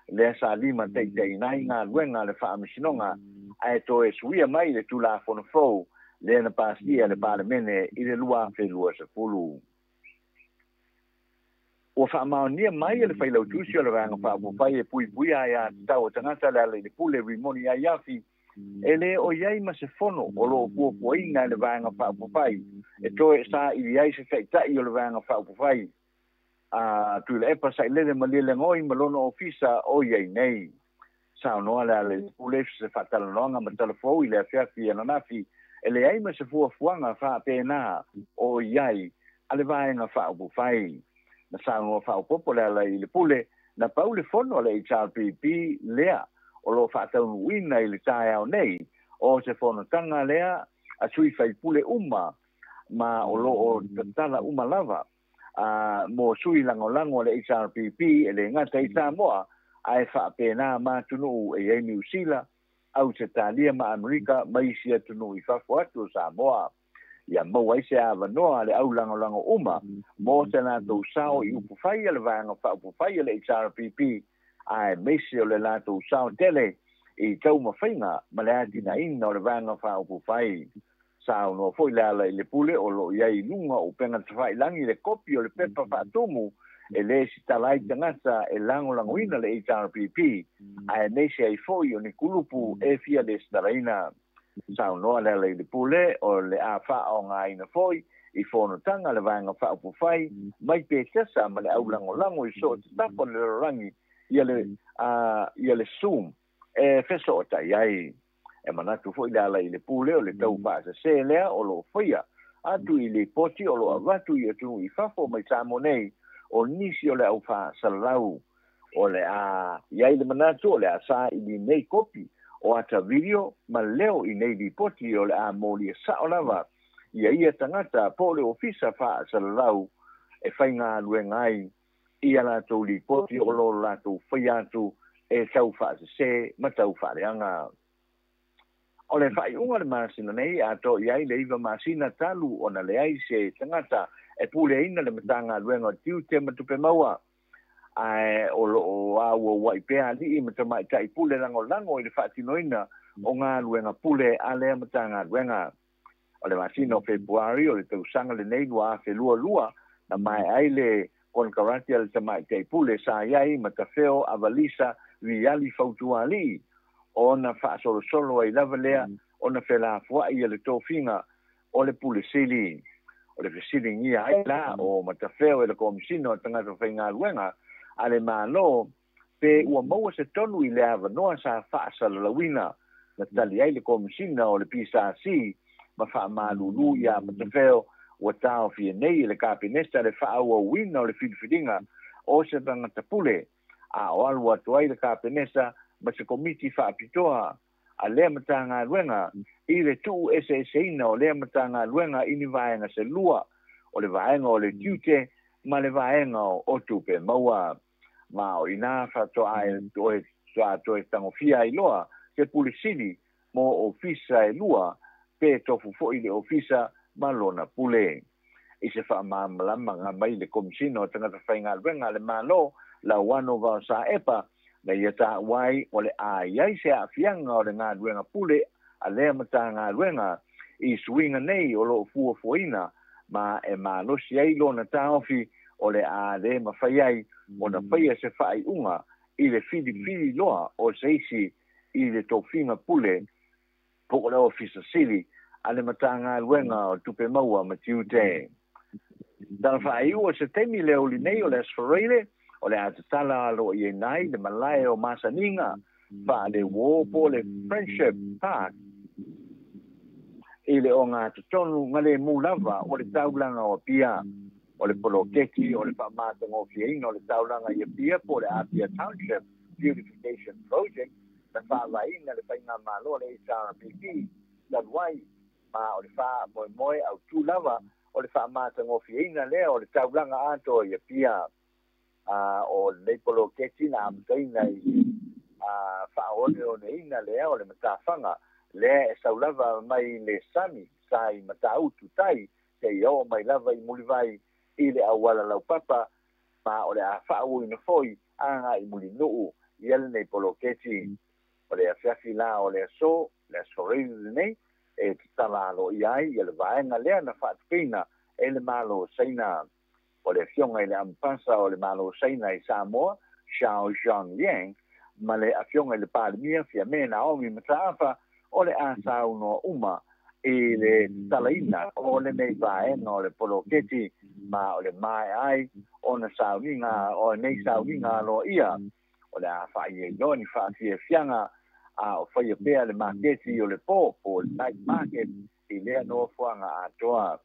lea sa limataitaiina ai galuega a le Faamasinoga ae toe suia mai le Tulafono fou lea na pasia e le Palemene i le 2020. Ua faamaonia mai e le Failautusi o le Vaega Faaupufai e Puipuia Aiatatau a Tagata Lealailepule Rimoni Aiafi e le o i ai ma se fono o lo o fuafuaina e le Vaega Faaupufai e toe saili ai se Taitai o le Vaega Faaupufai a Tuilaepa Sailele Malielegaoi ma lona ofisa o i ai nei. Saunoa Lealailepule i se faatalanoaga ma Talafou i le afiafi ananafi e leai ma se fuafuaga faapena o i ai a le Vaega Faaupufai. Na saunoa faaopoopo Lealailepule, na pau le fono a le HRPP lea o lo o faataunuuina i le taeao nei, o se fonotaga lea a sui faipule uma ma o lo o tatala uma lava mo sui lagolago a le HRPP e le gata i Samoa ae faapena ma atunuu e i ai Niu Sila, Ausetalia ma Amerika ma isi atunuu i fafo atu o Samoa. Ia maua ai se avanoa a le au lagolago uma mo se latou sao i upufai a le Vaega Faaupufai a le HRPP aemaise o le latou sao tele i taumafaiga ma le atinaeina o le Vaega Faaupufai. Saunoa foi Lealailepule o lo o i ai i luga o upega tafailagi le kopi o le pepa faatumu e lesitala ai tagata e lagolagoina le HRPP aemaise ai foi o ni kulupu e fia lesitalaina. Saunoa Lealailepule o le a faaaogaina foi i fonotaga le Vaega Faaupufai mai Petesa ma le au lagolago i so o se tafa o le lalolagi ia le Zoom e fesootai ai. E manatu foi Lealailepule o le tau faasese lea o lo o faia atu i lipoti o lo o avatu i atunuu i fafo mai Samoa nei o nisi o le au faasalalau. O le a i ai le manatu o le a saili nei kopi o ata video ma leo i nei lipoti o le a molia sao lava ia ia tagata po o le ofisa faasalalau e faigaluega ai i a latou lipoti o lo latou faia atu e tau faasese ma tau faaleaga. O le faaiuga o le masina nei, atoa i ai le 9 masina talu ona leai se tagata e puleaina le Matagaluega o Tiute ma Tupe Maua, ae o lo o auauai pea alii ma tamaitai pule lagolago i le faatinoina o galuega pule a lea Matagaluega. O le masina o Fepuari o le tausaga lenei 2022, na maea ai le konekarate a le tamaitai pule sa i ai Matafeo Avalisa Viali Fautualii, ona faasolosolo ai lava lea ona felafoai a le tofiga o le Pule Sili. O le fesiligia ai la o Matafeo e le Komesina o Tagata Faigaluega a le Malo pe ua maua se tonu i le avanoa sa faasalalauina. Na tali ai le Komesina o le PSC ma faamalulu iā Matafeo ua taofia nei e le Kapeneta le faaauauina o le filifiliga o se tagata pule, a o alu atu ai le Kapeneta ma se komiti faapitoa a lea Matagaluega i le tuueseeseina o lea Matagaluega i ni vaega se lua, o le vaega o le tiute ma le vaega o tupe maua. Ma o inā faatoa toe tagofia ai loa se Pule Sili mo ofisa e lua, pe tofu foi le ofisa ma lona pule. I se faamalamalamaga mai le Komesina o Tagata Faigaluega a le Malo, Lauano Vaosaepa, na ia taua ai o le a i ai se aafiaga o le galuega pule a lea Matagaluega i suiga nei o lo o fuafuaina ma e malosi ai lona taofi o le a le mafai ai ona faia se faaiuga i le filifili loa o se isi i le tofiga pule po o le Ofisa Sili a le Matagaluega o Tupe Maua ma Tiute. Tala faaiu o se taimi le aoauli nei o le Aso Faraile, o le a tatala aloaiaina ai le malae o Masaniga faale-uō po o le Friendship Park i le ogatotonu galemu lava o le taulaga o Apia. O le poloketi o le faamatagofieina o le taulaga i Apia po o le Apia Township Beautification Project na faavaeina le faigamalo a le HRPP talu ai, ma o le faamoemoe autū lava o le faamatagofieina lea o le taulaga atoa i Apia. A o lenei poloketi na amataina i le faaoneoneina lea o le matafaga lea e sau lava mai le sami sa i Matautu tai seia oo mai lava i Mulivai i le auala laupapa, ma o le a faaauauina foi agai i Mulinuu ia lenei poloketi. O le afiafi la o le aso, le Aso Faraile lenei, e tatala aloaia ai ia le vaega lea na faatupeina e le Malo o Saina. O le afioga i le Amepasa o le Malo o Saina i Samoa, Xiao Zhongliang, ma le afioga i le Palemia, Fiame Naomi Mataafa, o le a saunoa uma i le tatalaina o lenei vaega o le poloketi, ma o le maea ai ona sauniga o nei sauniga aloaia o le a faaiai loa ni faafiafiaga a o faia pea le maketi o le po po o le night market i lea nofoaga atoa.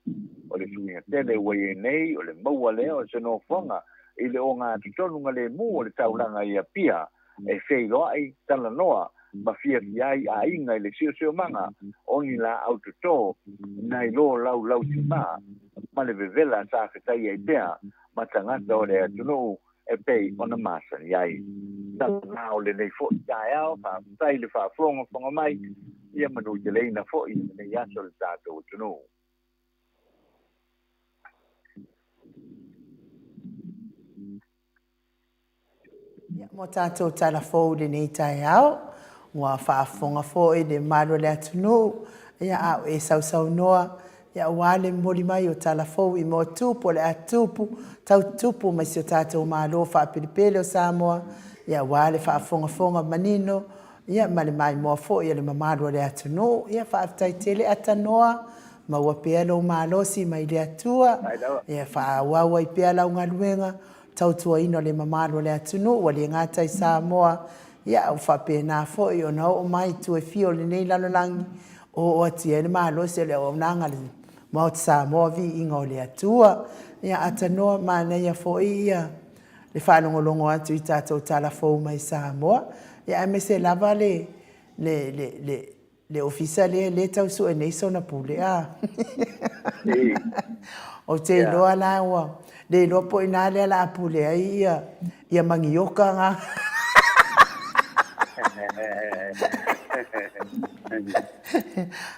O le suiga tele ua i ai nei, o le maua lea o se nofoaga i le ogatotonugalemu o le taulaga i Apia e feiloai, talanoa ma fiafia ai aiga i le siosiomaga o ni laau toto nai lo laulautimā ma le vevela sa fetai ai pea ma tagata o le atunuu e pei ona masani ai. Tala o lenei foi taeao, faafetai le faafogafoga mai, ia manuteleina foi i lenei aso le tatou atunuu. Ia, mo tatou tala fou i lenei taeao, ua faafofoga foi le mamalu o le atunuu, ia, a o e sausaunoa, ia, aua le momoli mai o tala fou i motu po o le a tupu, tau tupu mai si o tatou Malo faapelepele o Samoa, ia, aua le faafogafoga manino, ia, ma le maimoa foi a le mamalu o le atunuu. Ia, faafetai tele Atanoa, maua pea lou malosi mai le Atua, ia, faaauau ai pea lau galuega, tautuaina o le mamalu o le atunuu ua le gata i Samoa, ia, a ua faapena foi ona oo mai i itu e fia o lenei lalolagi, oo atu i ai le malosi o le auaunaga a le Maota Samoa, Viiga o le Atua. Ia, atanoa manaia foi ia le faalogologo atu i tatou tala fou mai Samoa, ia aemaise lava le, le, le, le Le ofisa lea lea tau sue nei sona pule a. Ou te iloa la ua le iloa po o ina lea la a pule ai ia ia magioka ga.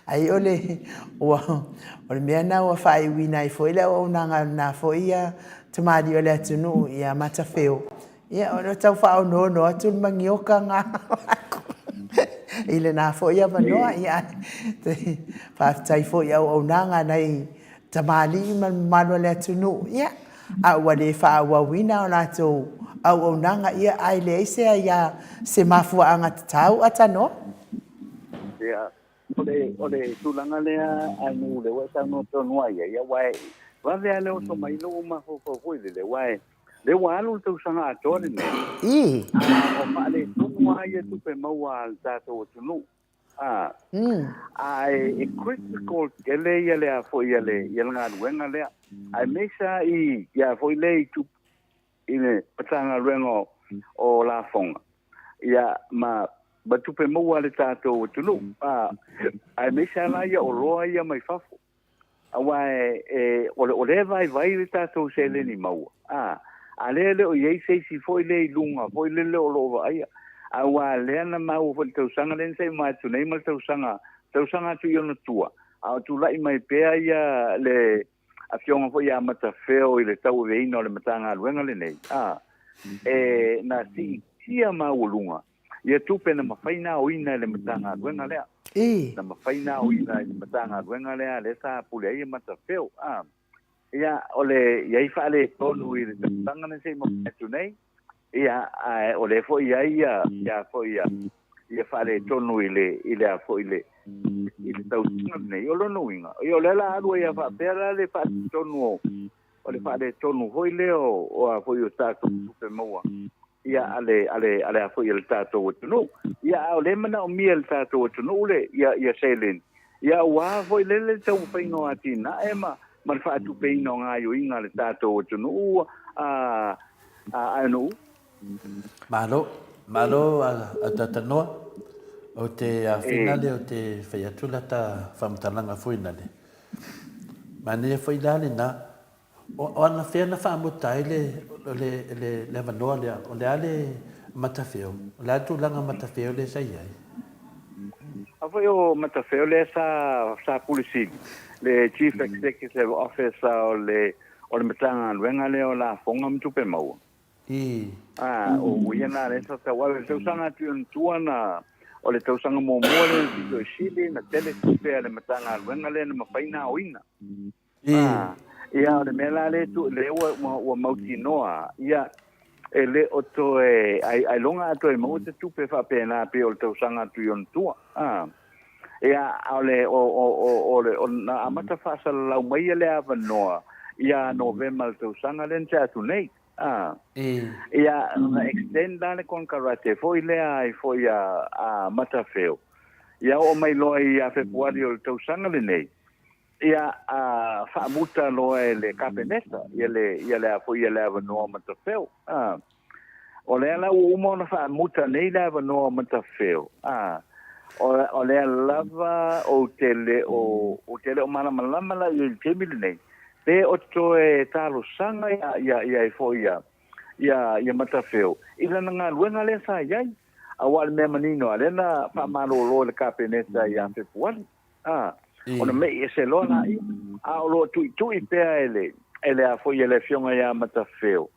Ai o le ua o le mea na ua faaiuina ai foi le auaunaga a lena foi ia tamalii o le atunuu ia Matafeo. Ia, o le tau faaonoono atu le manioka ngā i lena foi avanoa. Ia, faafetai foi i auaunaga a nai tamalii ma le mamalu o le atunuu. Ia, a ua le faaauauina a latou auaunaga, ia, ae leai se aia, se mafuaaga tatau atanoa. Ia, o le, o le tulaga lea a nuu lea ua e saunoa tonu ai ai, aua e vave lava le oso mai lou mafaufau foi lele, aua e Lea ua alu le tausaga atoa lenei, a o faaletonu lava ia tupe maua a le tatou atunuu. A, a e critical tele ia le a foi ia le, ia le galuega lea. Aemaise lava i, ia foi lea i tupe, i le Matagaluega o, o Lafoga, ia, ma, ma tupe maua a le tatou atunuu. A, aemaise lava la ia oloa ia mai fafo. Aua e, o, o lea e vaivai le tatou seleni maua, a, a lea e le o i ai se isi foi lea i luga foi lele o lo o vaaia. Aua lea na maua foi i le tausaga lea na se i uma atu nei ma le tausaga, tausaga atu i ona tua, a o tulai mai pea ia le Afioga foi ia Matafeo i le tauaveina o le Matagaluega lenei, a, e, na siitia maualuga ia tupe na mafai na aoina e le Matagaluega lea. Na mafai na aoina e le Matagaluega lea lea sa pule ai Matafeo. A, ia, o le i ai faaletonu i le tausaga na se i mavae atu nei, ia, ae o lea foi i ai ia, ia foi ia, ia faaletonu i le, i le a foi le, i le tausaga lenei. O lona uiga, ia o lea la alu ai a faapea la le faaletonu o, o le faaletonu foi lea o, o a foi o tatou tupe maua ia a le, a le, a le a foi a le tatou atunuu. Ia, a o lea e manaomia e le tatou atunuu le, ia, ia seleni, ia aua foi lele le taumafaiga o atinae ma, ma le faatupeina o gaoioiga a le tatou atunuu, a, a, a nuu. Malo, malo a Tatanoa. O te āwhina lea o te whai atu la ta whamatalaga foi nale. Manaia foi la lena. O anafea na faamuta ai le, le, le, le avanoa lea? O le a le Matafeo? O le a le tulaga Matafeo lea sa i ai? A foi o Matafeo lea sa, sa Pule Sili, le Chief Executive Officer o le, o le Matagaluega lea o Lafoga ma Tupe Maua. I. A, o ia na lea sa tauave. Le tausaga atu i ona tua na, o le tausaga muamua lea na pito i sili, na tele tupe a le Matagaluega lea na mafai na aoina. Ah, ia, o le mea la lea tu, lea ua, ua, ua mautinoa, ia, e le o toe, ai, ailoga a toe maua se tupe faapena pei o le tausaga atu i ona tua. Ah, ia, a o le, o, o, o, o le, o, na amata faasalalau mai ia le avanoa ia Novema le tausaga lea na tea atu nei. Ah, ia, na extend la le konekarate foi lea ai foi a, a Matafeo. Ia oo mai loa ia Fepuari o le tausaga lenei. Ia, a faamuta loa e le Kapeneta ia le, ia le a foi, ia le avanoa o Matafeo. A. O lea la ua uma ona faamuta nei le avanoa o Matafeo, a, o, o lea lava ou te le o, ou te le o malamalama la i ai i le taimi lenei, pe o toe talosaga ia, ia, ia ai foi ia, ia, ia Matafeo i lana galuega lea sa i ai. Aua o le mea manino lava, lea na faamalolo e le Kapeneta ia Fepuari. A, ona me'i ese loa laia, a o lo o tuitui pea e le, e le a foi e le Afioga ia Matafeo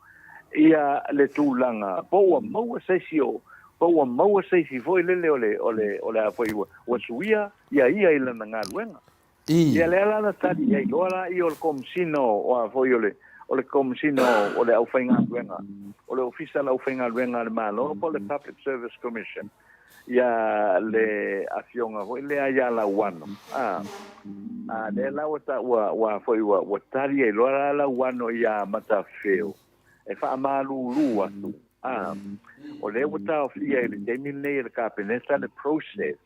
ia le tulaga po ua maua se isi o, po ua maua se isi foi lele o le, o le, o le a foi ua, ua suia ia ia i lana galuega. Ia lea la na tali i ai loa laia o le Komesina o, o a foi o le, o le Komesina o, o le Aufaigaluega, o le Ofisa o le Aufaigaluega a le Malo po o le Public Service Commission. Ia le afioga foi lea ia Lauano, a, a lea la ua ta, ua, ua foi ua, ua tali ai loa la Lauano ia Matafeo e faamalulu atu, a, o lea ua taofia i le taimi lenei e le Kapeneta le process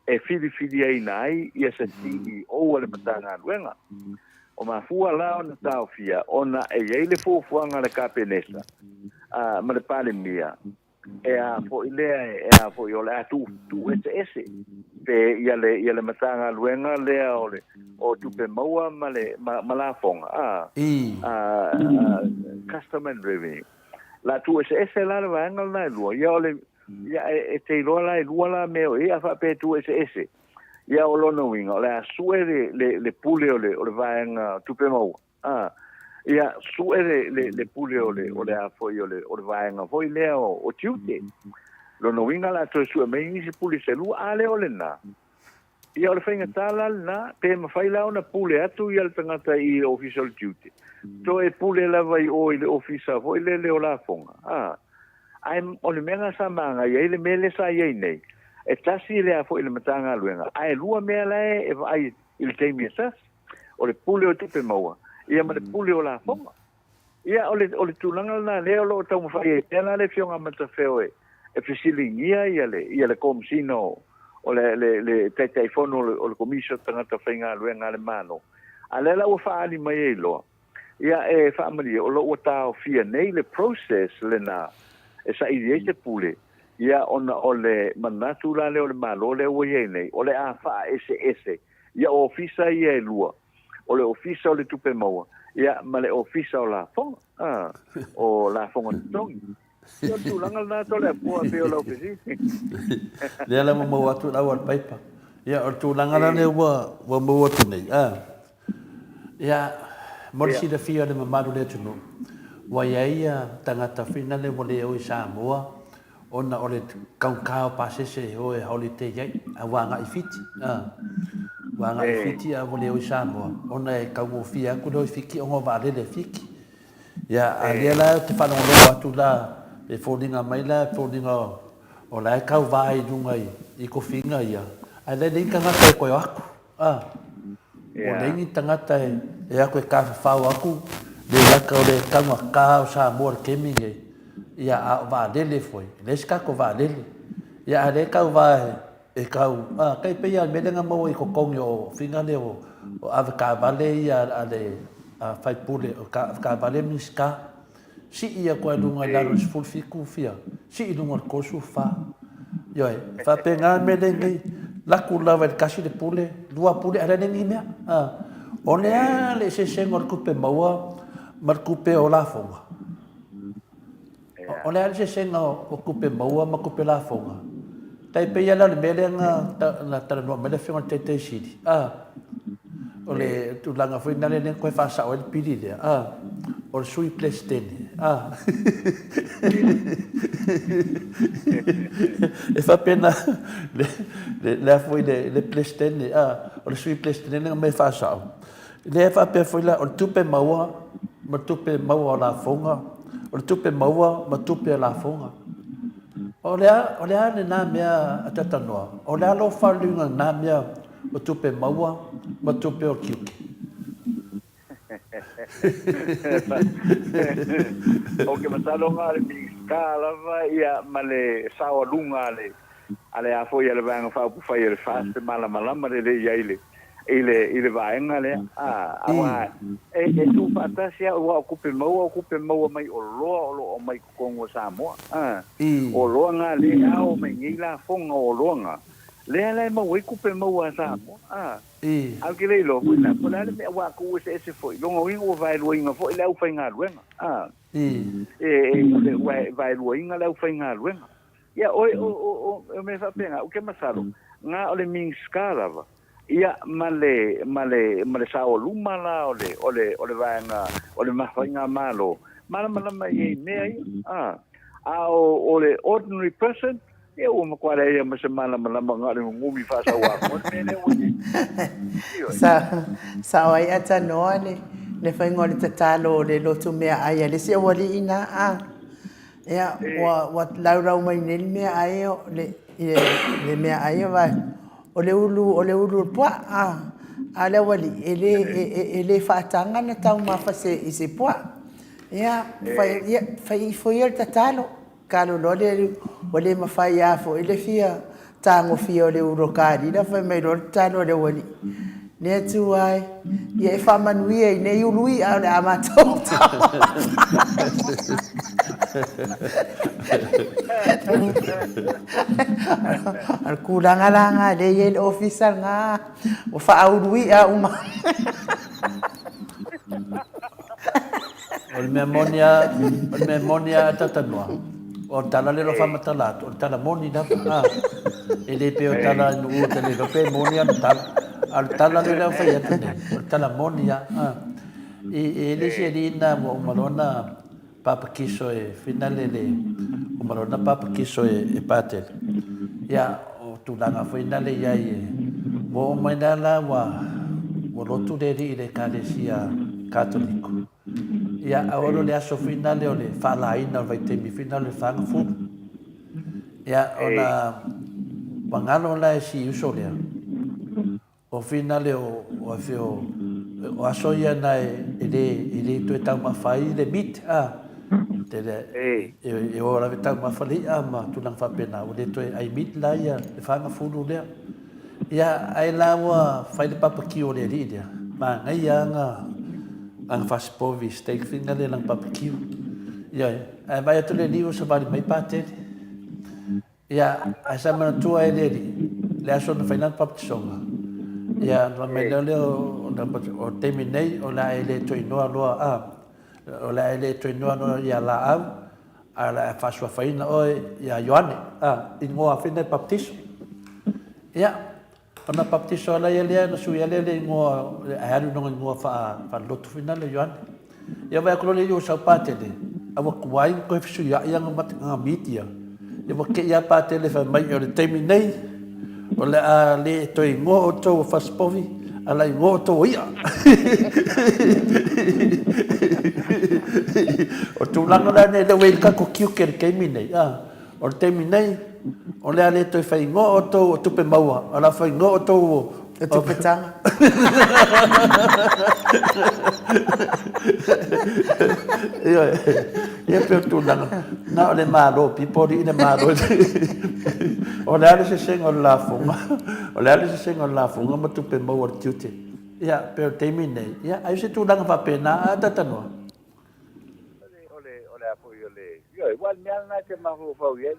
e filifiliaina ai ia se CEO a le Matagaluega. O mafua la ona taofia ona e i ai le fuafuaga a le Kapeneta, a, ma le Palemia E a foi lea, e a foi o le a tuu, tuu eseese pe ia le, ia le Matagaluega lea o le, o Tupe Maua ma le, ma, ma Lafoga, a, a, a, Custom and Revenue. La tuu eseese la le vaega lena e lua, ia o le, ia e, e te iloa la e lua la mea o i ai, a faapea e tuu eseese, ia o lona uiga, o le a sue le, le, le pule o le, o le vaega Tupe Maua. A, ia, sue le, le, le pule o le, o le a foi, o le, o le vaega foi lea o, o tiute. Lona uiga la toe sue mai nisi pule se lua, a lea o lena. Ia o le faigata la lena, pe mafai la ona pule atu ia le tagata i le ofisa o le tiute. Toe pule lava i o i le ofisa foi lele o lafoga. A, ae o le mea lena sa magaia ai le mea lea sa i ai nei, e tasi le a foi le Matagaluega, ae lua mea la e vaai i le taimi e tasi. O le pule o tupe maua, ia ma le pule o lafoga. Ia, o le, o le tulaga lena lea o lo o taumafai ai pea la le Afioga a Matafeo e, e fesiligia ia le, ia le Komesina o, o le, le, le Taitaifono o le, o le Komisi o Tagata Faigaluega a le Malo. A lea la ua faaali mai ai loa, ia e faamalie, o lo o ua taofia nei le process lena e saili ai se pule, ia ona o le manatu la lea o le Malo lea ua i ai nei, o le a faaeseese Ia ofisa ia e lua, o le Ofisa o le Tupe Maua, ia, ma le Ofisa o Lafoga, a, o Lafoga Totogi. Ia, o le tulaga lena Toleafoa e pei o lau fesili. Lea la ua maua atu le au a le paipa. Ia, o le tulaga la lea ua, ua maua atu nei, a. Ia, mo le silafia o le mamalu o le atunuu, ua i ai ia tagata foi nale ua le o i Samoa, ona o le taugata o pasese e o e holiday ai, a ua agai i Fiti, a. Ua agai i Fiti a ua le o i Samoa, ona e taugofie atu le o i Fiti ona o vaalele a Fiti. Ia, a lea la ou te faalogologo atu la, e foliga mai la, e foliga o la e tauva i luga i tofiga ia, ae la e leai ni tagata e toe o atu. A, ua leai ni tagata e o atu e tafafao atu le laka o le taugata o Samoa i le taimi lenei, ia a o vaalele foi, e leai se tatou vaalele. Ia a o lea e tauva e tau, a, tai pei lava o le mea lea na maua i totogi o fina lea o avetaavale ia a le faipule, o avetaavale a Minisita. Sii atu ai luga i lalo i le 17 fia, sii i luga i le 34. Ioe, e faapena le mea lea nei, laku lava i le tasi le pule, lua pule, ae leai ni mea. O le a le eseesega o le tupe maua ma le tupe o lafoga? O le a le eseesega o tupe maua ma tupe lafoga? Tai pei lava la o le mea lea na talanoa mai le Afioga i le Taitai Sili, o le tulaga foi lea na toe faasao ai le pili lea, o le Sui Peresetene. E faapena le a foi le Peresetene, o le Sui Peresetene na aumai e faasao. Lea e faapea foi la, o le tupe maua ma tupe maua o lafoga, o le tupe maua ma tupe o lafoga. O le a, o le a lena mea a Tatanoa? O le a lou faaluina i lena mea o tupe maua ma tupe o tiute? Ou te masalo na o le Minisita lava ia ma le saoaluga a le, a le a foi a le Vaega Faaupufai a le FAST e malamalama lelei ai le. i le i le vaega lea, a, aua e e tuufaatasi lava, aua o tupe maua o tupe maua mai oloa o lo o aumai i totonu o Samoa, a, o oloa na lea e ao mai nei lafoga o oloa na, lea la e maua ai tupe maua a Samoa, a. Ae ou te le iloa foi la po o le a le mea, aua a tuueseese foi, lona uiga ua vaeluaina foi le aufaigaluega, a, e, ua vaeluaina le aufaigaluega. Ia, o, o, o, o mea faapena, ou te masalo, na o le Minisita lava, ia, ma le, ma le, ma le saoluma la o le, o le, o le vaega, o le faigamalo, malamalama i ai i mea ia. A, a o, o le ordinary person, ia ua matua leai lava ma se malamalama na o le nunumi faasauamoa le mea lea ua i ai. Ioe. Sa, sao ai Atanoa le, le faiga o le tatalo o le lotu meaai a le isi aualii na, a. Ia, ua, ua laulau mai nei le meaai o le, le meaai o vai, o le ulu, o le ulu o le puaa, a, a o le aualii, e le, e, e, e le faataga ona taumafa se, i se puaa. Ia, fai, ia, fai ifo ia le tatalo, talo loa le, ua le mafai lava foi le fia tagofia o le ulu o Kalila, fai mai loa le tatalo a le aualii, Le Atua e, ia e faamanuia i nei ulu i'a o le a matou taumafa ai. O le tulaga la lena lea e i ai le ofisa lena, ua faaulu i'a uma. O le mea moni a, o le mea moni a Tatanoa, o le tala lea o lo o faamatala atu, o le tala moni lava, a. E le pei o tala i Nu'u e le iloa pe moni ana tala. A o le tala lea o fai atu nei, o le tala moni lava, a. I, e le isi alii na ua uma loa ona papakiso e finale le, uma loa ona papakiso e, e Patele. Ia, o tulaga foi na le i ai e, ua oo mai la la ua, ua lotu le alii i le Ekalesia Katoliko. Ia, a oo loa le aso finale o le faalaina o le vaitaimi finale o le fagafulu. Ia, ona ua galo la e si uso lea, o finale o, o afio, o aso ia na e, e le, e le toe taumafa ai le meat, a. Tele, e, e o lava e taumafa le i'a ma tulaga faapena, ua le toe ai meat la ia le fagafulu lea. Ia, ai la ua fai le barbecue o le alii lea, manaia lava aga fasipovi steak fina lea lana barbecue. Ioe, ae vaai atu le alii ua savali mai Patele. Ia, ae sa manatua ai le alii, le aso na fai lana baptisoga. Ia, ona fai mai lea lea o le taimi nei, o le a e le toe inoa loa, a, o le a e le toe inoa loa ia Laau, ae o le a faasuafaina oe ia Ioane, a, inoa fina e baptiso. Ia, ona baptiso ala ia lea, ona sui lea le igoa, ae alu i lona igoa faalelotu foi lea Ioane. Ia vaai atu loa le alii o sau Patele, a ua tuai ona toe fesuiai ana media. Ia ua te i lava Patele fai mai, o le taimi nei, o le a le toe igoa outou o fasipovi, a o le a igoa outou o i'a. O tulaga la nei, lea ua i ai le tatou tiute i le taimi nei, a. O le taimi nei, o le a le toe fai igoa outou o tupe maua, o le a fai igoa outou o... O tupe taga. Ioe, ia pei o tulaga, na o le Malo, people alii le Malo. O le a le sesega o le lafoga, o le a le sesega o le lafoga ma tupe maua o le tiute. Ia, pei o le taimi nei, ia, ai o se tulaga faapena, a Tatanoa? O le, o le a foi o le, ioe, ua o le mea lena e te mafaufau i ai.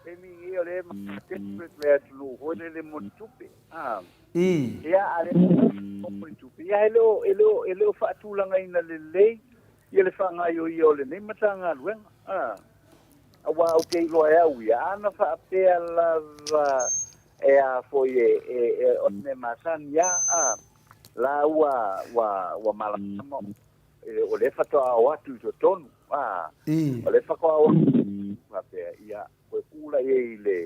Taimi nei o lea e desperate le atunuu foi lele mo ni tupe. Ah. Ia, a lea mo ni tupe. Ia, e le o, e le o, e le o faatulagaina lelei ia le faagaioia o lenei Matagaluega. Ah. Aua ou te iloa e au ia, ana faapea lava e a foi e, e, e, o le mea masani lava, ah, la ua, ua, ua malamalama O lea faatoa o atu i totonu, ā, o lea faatoa o atu faapea, ia, toe tuu la i ai i le,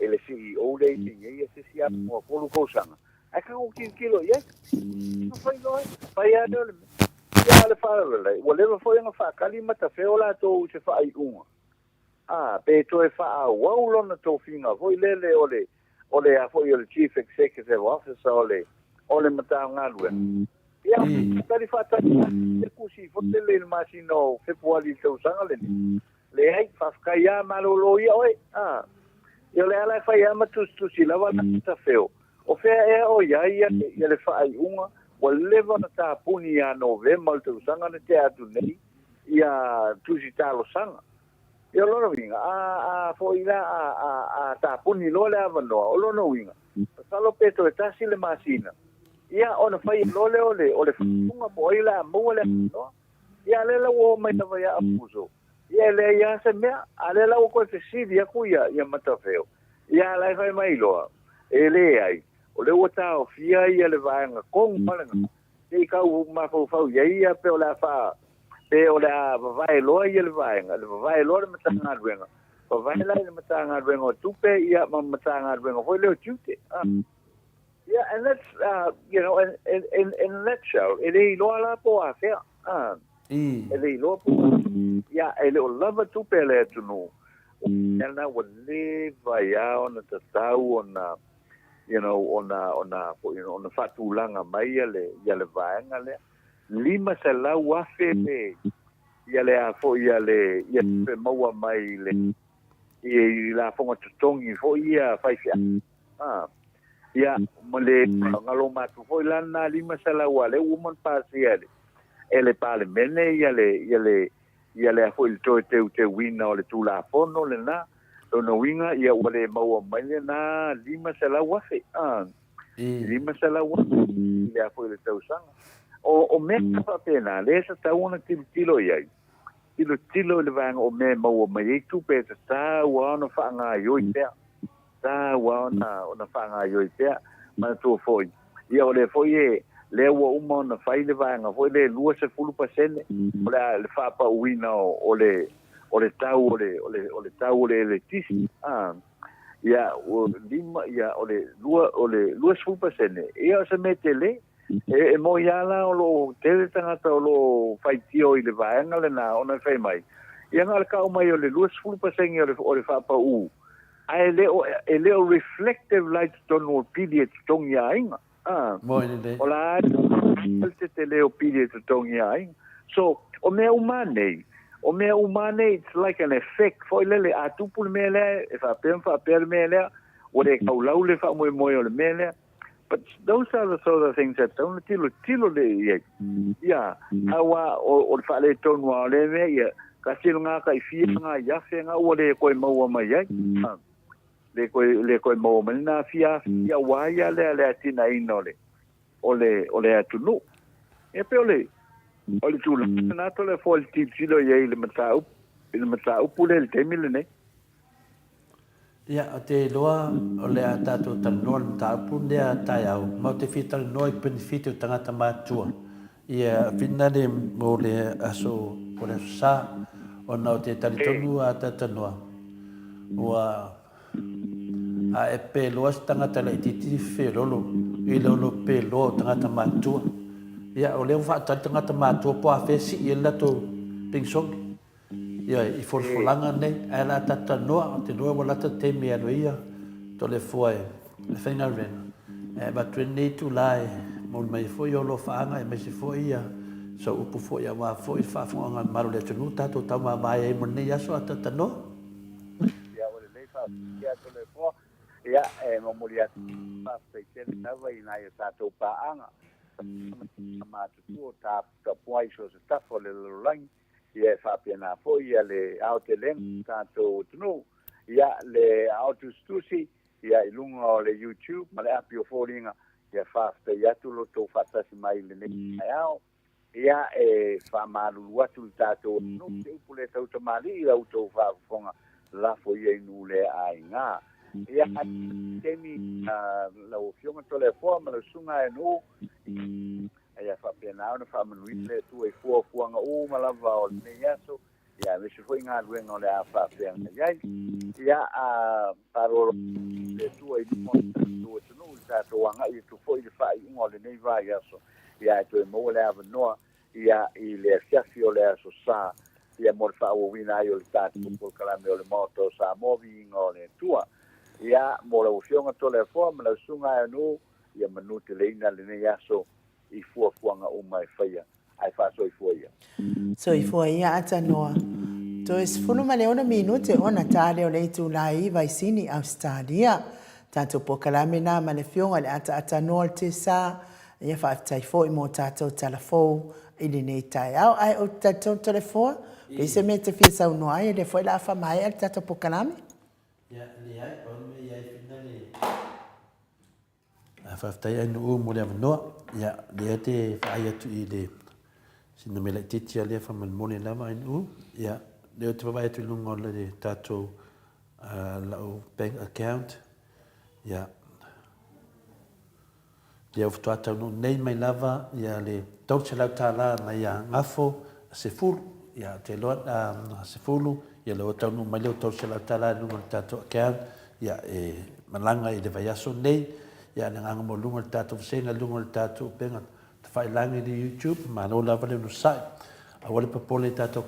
i le CEO lea i nei ia se isi avanoa 3 tausaga, ae tatou tilotilo i ai. Fai loa, fai lava lea o le mea. Ia, a o le faalavelave, ua leva foi ona faatali matafeo latou i se faaiuga. Ā, pe toe faaauau lona tofiga foi lele o le, o le a foi o le Chief Executive Officer o le, o le Matagaluega. Ia, tali faatali le tusi foi lele i le masina o Fepuari i le tausaga lenei. Leai, faafetai lava, malolo ia oe. Ā, ia o le ala e fai lava ma tusitusi lava la tafeo. O fea ea o i ai ia le faaiuga ua leva ona tapuni ia Novema o le tausaga na tea atu nei ia tusi talosaga? Ia o lona uiga, a, a foi la, a, a, a tapuni loa le avanoa, o lona uiga, masalo pe toe tasi le masina, ia ona faia loa lea o le, o le faaiuga po o ai o le a maua le avanoa. Ia a lea la ua oo mai lava ia Apuso, ia e leai lava se mea, a lea la ua toe fesili atu ia, ia Matafeo, ia a la e fai mai loa, e leai, o lea ua taofia ia le vaega tonu lava lena, se i tau mafaufau i ai ia pe o le a faa, pe o le a vavae loa ia le vaega, le vavae loa le Matagaluega, vavae la i le Matagaluega o Tupe ia ma Matagaluega foi lea o Tiute. Ah. Yeah, and that's, you know, in, in, in a nutshell, e le iloa la po o afea. Ah. E le iloa po o afea. Ia, e le o lava tupe a le atunuu. O mea na ua leva ai lava ona tatau ona, you know, ona, ona, you know, ona faatulaga mai ia le, ia le vaega lea. $500,000 le, ia le a foi, ia le, ia tupe maua mai le, i, i lafoga totogi foi ia faifeau. Ah. Ia, ma le galoma atu foi la lena 500 a lea ua uma ona pasia e le, e le Palemene ia le, ia le, ia le a foi le toe teuteuina o le Tulafono lena. Lona uiga, ia ua le maua mai lena 500,000, ah, 500,000 i le a foi le tausaga. O, o mea faapena, lea e tatau ona tilotilo i ai. Tilotilo i le vaega o mea e maua mai ai tupe e tatau lava ona faagaioi pea. Tatau lava ona, ona faagaioi pea. Manatua foi, ia o lea foi e, lea ua uma ona fai le vaega foi lea e 20% o le a, le faapauina o, o le, o le tau o le, o le, o le tau o le eletisi. A, ia, ua lima, ia, o le lua, o le 20%, ia o se mea tele. E, e moni lava la o lo o tele tagata o lo o faitio i le vaega lena ona e fai mai, ia na o le kau mai o le 20% o le, o le faapau, ae le o, e le o reflective la i totonu o pili e totogi a aiga. Ah, Moni lelei. o la le tetele o pili e totogi a aiga. So, o mea uma nei, o mea uma nei, it's like an effect foi lele, a tupu le mea lea, e faapea ma faapea le mea lea, ua le kaulau le faamoemoe o le mea lea. But those are the sort of things that tauna tilo tilo le i ai. Ia, aua o, o le faaletonu lava o lea mea, ia, tasi le ngā kai fia ngā i afe ngā ua le koe maua mai ai. Le koe, le koe maua mai nā fia afe, ia wā ia lea le atinaina o le, o le, o le atunuu. Ia pe o le, o le tulaga nā tole fo le tilotilo i ai i le mataupu, i le mataupu lea i le taimi lenei. Ia, ou te iloa o le a tatou talanoa i le mataupu lea taeao, ma ou te fia talanoa i penefiti o tagata matutua. Ia, finale mo le aso, o le aso Sa, ona ou te talitonu a talatalanoa, ua a e pe loa se tagata laitiiti felolo i lolo pe loa o tagata matutua. Ia, o lea ua faatali tagata matutua po o afea sii ai le latou penisone. Ioe, i folafolaga nei, ae la tatou talanoa, ou te iloa ua lata le taimi e alu ai ia Toleafoa e faigaluega, ae avatu ai lenei itula e momoli mai ai foi ou alofaaga aemaise foi ia sau upu foi aua foi le faafofogaaga a le mamalu o le atunuu tatou taumavae ai mo lenei aso a talatalanoa. Ia, ua lelei, faafetai ia Toleafoa. Ia, e momoli atu faafetai tele lava i nai o tatou paaga, ma matutua o tapuai i so o se tafa o le lalolagi. Ia e faapena foi ia le aotelega o tatou atunuu, ia le ao tusitusi ia i luga o le YouTube ma le api o foliga, ia faafetai atu lo outou faatasi mai i lenei taeao. Ia e faamalulu atu i le tatou atunuu se upu le tautamalii i la outou faafofoga lafo ia i nuu le aiga. Ia taimi lau Afioga Toleafoa ma lau Susuga Aenuu, A ia faapena ona faamanuia le Atua i fuafuaga uma lava o lenei aso, ia aemaise foi galuega o le a faafeagai ai. Ia, a faaaloalo le Atua i luma o le tatou atunuu, i le tatou agai atu foi i le faaiuga o lenei vaiaso, ia ae toe maua le avanoa, ia, i le afiafi o le Aso Sa, ia mo le faaauauina ai o le tatou polokalame o le Maota o Samoa, Viiga o le Atua. Ia, mo lau Afioga Toleafoa ma lau Susuga Aeanuu, Ia manuteleina lenei aso i fuafuaga uma e faia, ae faasoifua ia. Soifua ia Atanoa. Toe 16 minute ona ta lea o le itula i Vaisini, Ausetalia. Tatou polokalame na ma le Afioga i le Ataatanoa o le Tesa, ia faafetai foi mo tatou tala fou i lenei taeao. Ae ou te talitonu Toleafoa, pe i se mea e te fia saunoa ai, o lea foi o le a faamaea le tatou polokalame. Ia, leai, pau le mea i ai Fina le Faafetai Ainuu mo le avanoa. Ia, lea te vaai atu i le sina mea laitiiti a lea faamolemole lava Ainuu. Ia, lea ou te vaavaai atu i luga o le tatou lau bank account. Ia, lea ua faatoa taunuu nei mai lava ia le $300 mai ia Gafo Sefulu. Ia, ou te iloa Sefulu, ia lea ua taunuu mai le $300 i luga o le tatou account. Ia, e malaga i le vaiaso nei, ia, le agaga maualuga o le tatou vasega i luga o le tatou upega tafailagi i le YouTube, malo lava le onosai. Aua le popole i tatou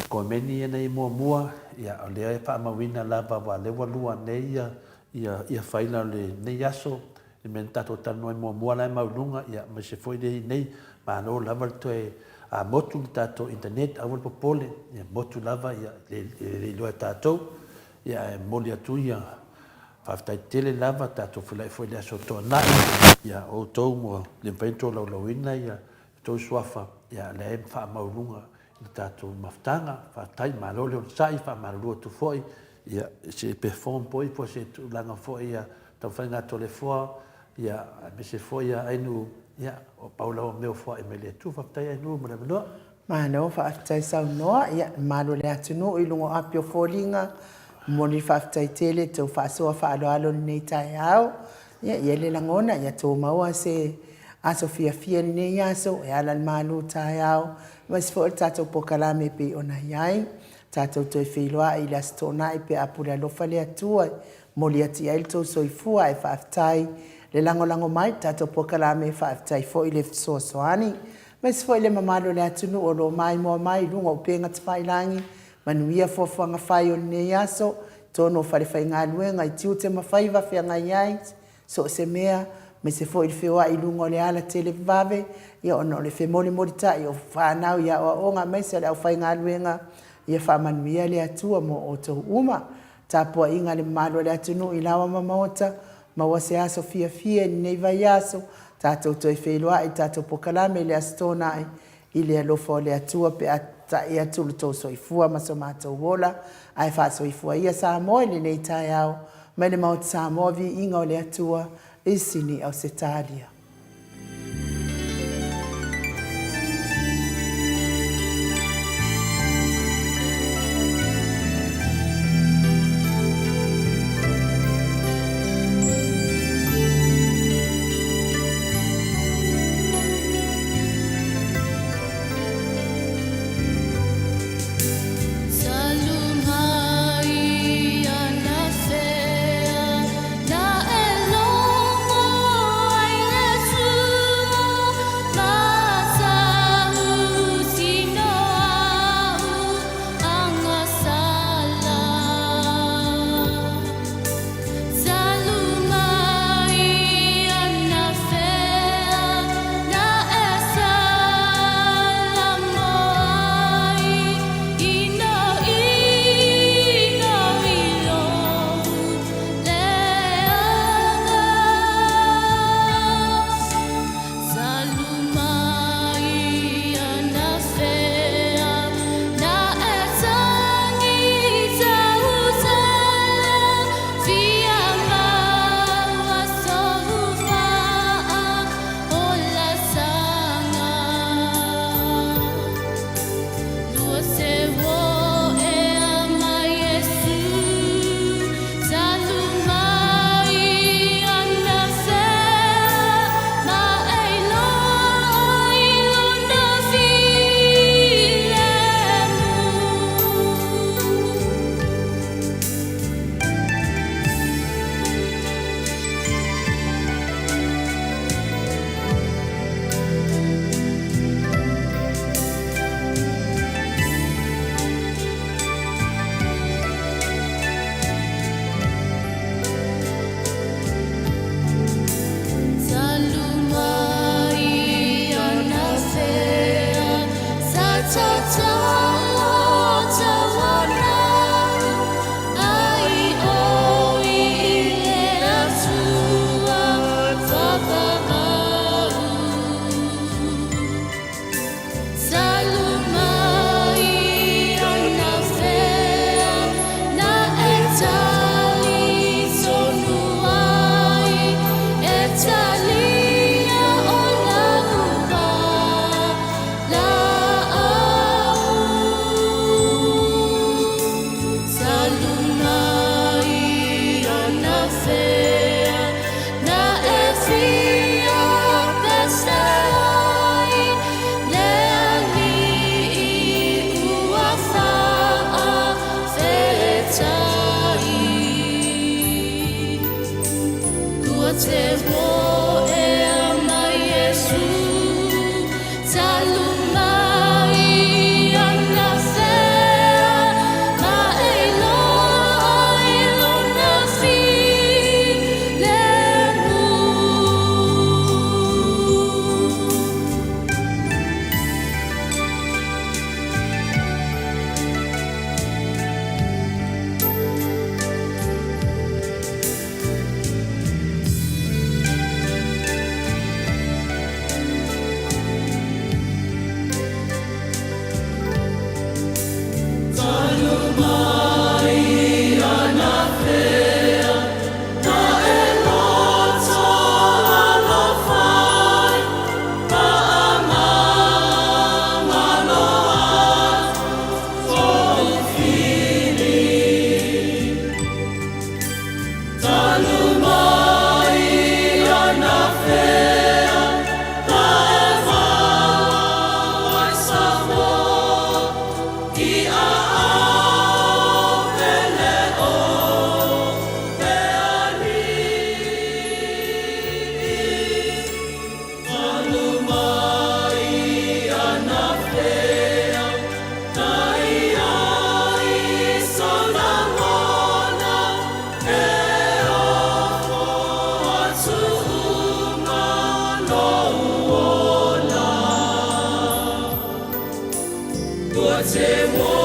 komeni ia na i ai muamua, ia, o lea e faamauina lava aua o lea ua lua nei ia faila o lenei aso, le mea na tatou talanoa ai muamua la e maualuga, ia, aemaise foi lea i inei, malo lava le toe motu le tatou internet, aua le popole, ia motu lava, ia, e le iloa e tatou. Ia ae momoli atu ia faafetai tele lava tatou feiloai foi i le aso Toonai ia outou ua le mafai ona tolaulauina ia outou suafa ia lea e faamaualuga i le tatou mafutaga. Faafetai malo le onosai faamalulu atu foi ia se perform foi po o se tulaga foi ia taumafaiga a Toleafoa ia aemaise foi ia Ainuu ia pau lava o mea ua foai mai le Atua. Faafetai Ainuu mo le avanoa. Malo faafetai saunoa, ia le mamalu o le atunuu i luga o api o foliga, momoli le faafetai tele i tou faasoa faaaloalo i lenei taeao. Ia e i ai le lagona ia tou maua se aso fiafia i lenei aso e ala i le malu taeao aemaise foi o le tatou polokalame e pei ona i ai. Tatou toe feiloai i le Aso Toonai pe a pule alofa le Atua e momoli atu i ai le tou soifua ae faafetai le lagolago mai i le tatou polokalame, faafetai foi le fesoasoani. Aemaise foi le mamalu o le atunuu o lo o maimoa mai i luga o upega tafailagi, manuia fuafuaga fai o lenei aso, i totonu o falefaigaluega i tiute ma faiva feagai ai, so o se mea, aemaise foi le feoai i luga o le ala televavave, ia ona o le femolimolitai o fanau i aoaoga aemaise o le aufaigaluega, ia faamanuia le Atua mo outou uma. Tapuaiga a le mamalu o le atunuu i laoa ma maota, maua se aso fiafia i lenei vaiaso, tatou toe feiloai i le tatou polokalame i le Aso Toonai, i le alofa o le Atua pe a ta'i atu lo outou soifua ma so matou ola, ae faasoifua ia Samoa i lenei taeao, mai le Maota Samoa, viiga o le Atua i Sini Ausetalia. lou ola. Tua te.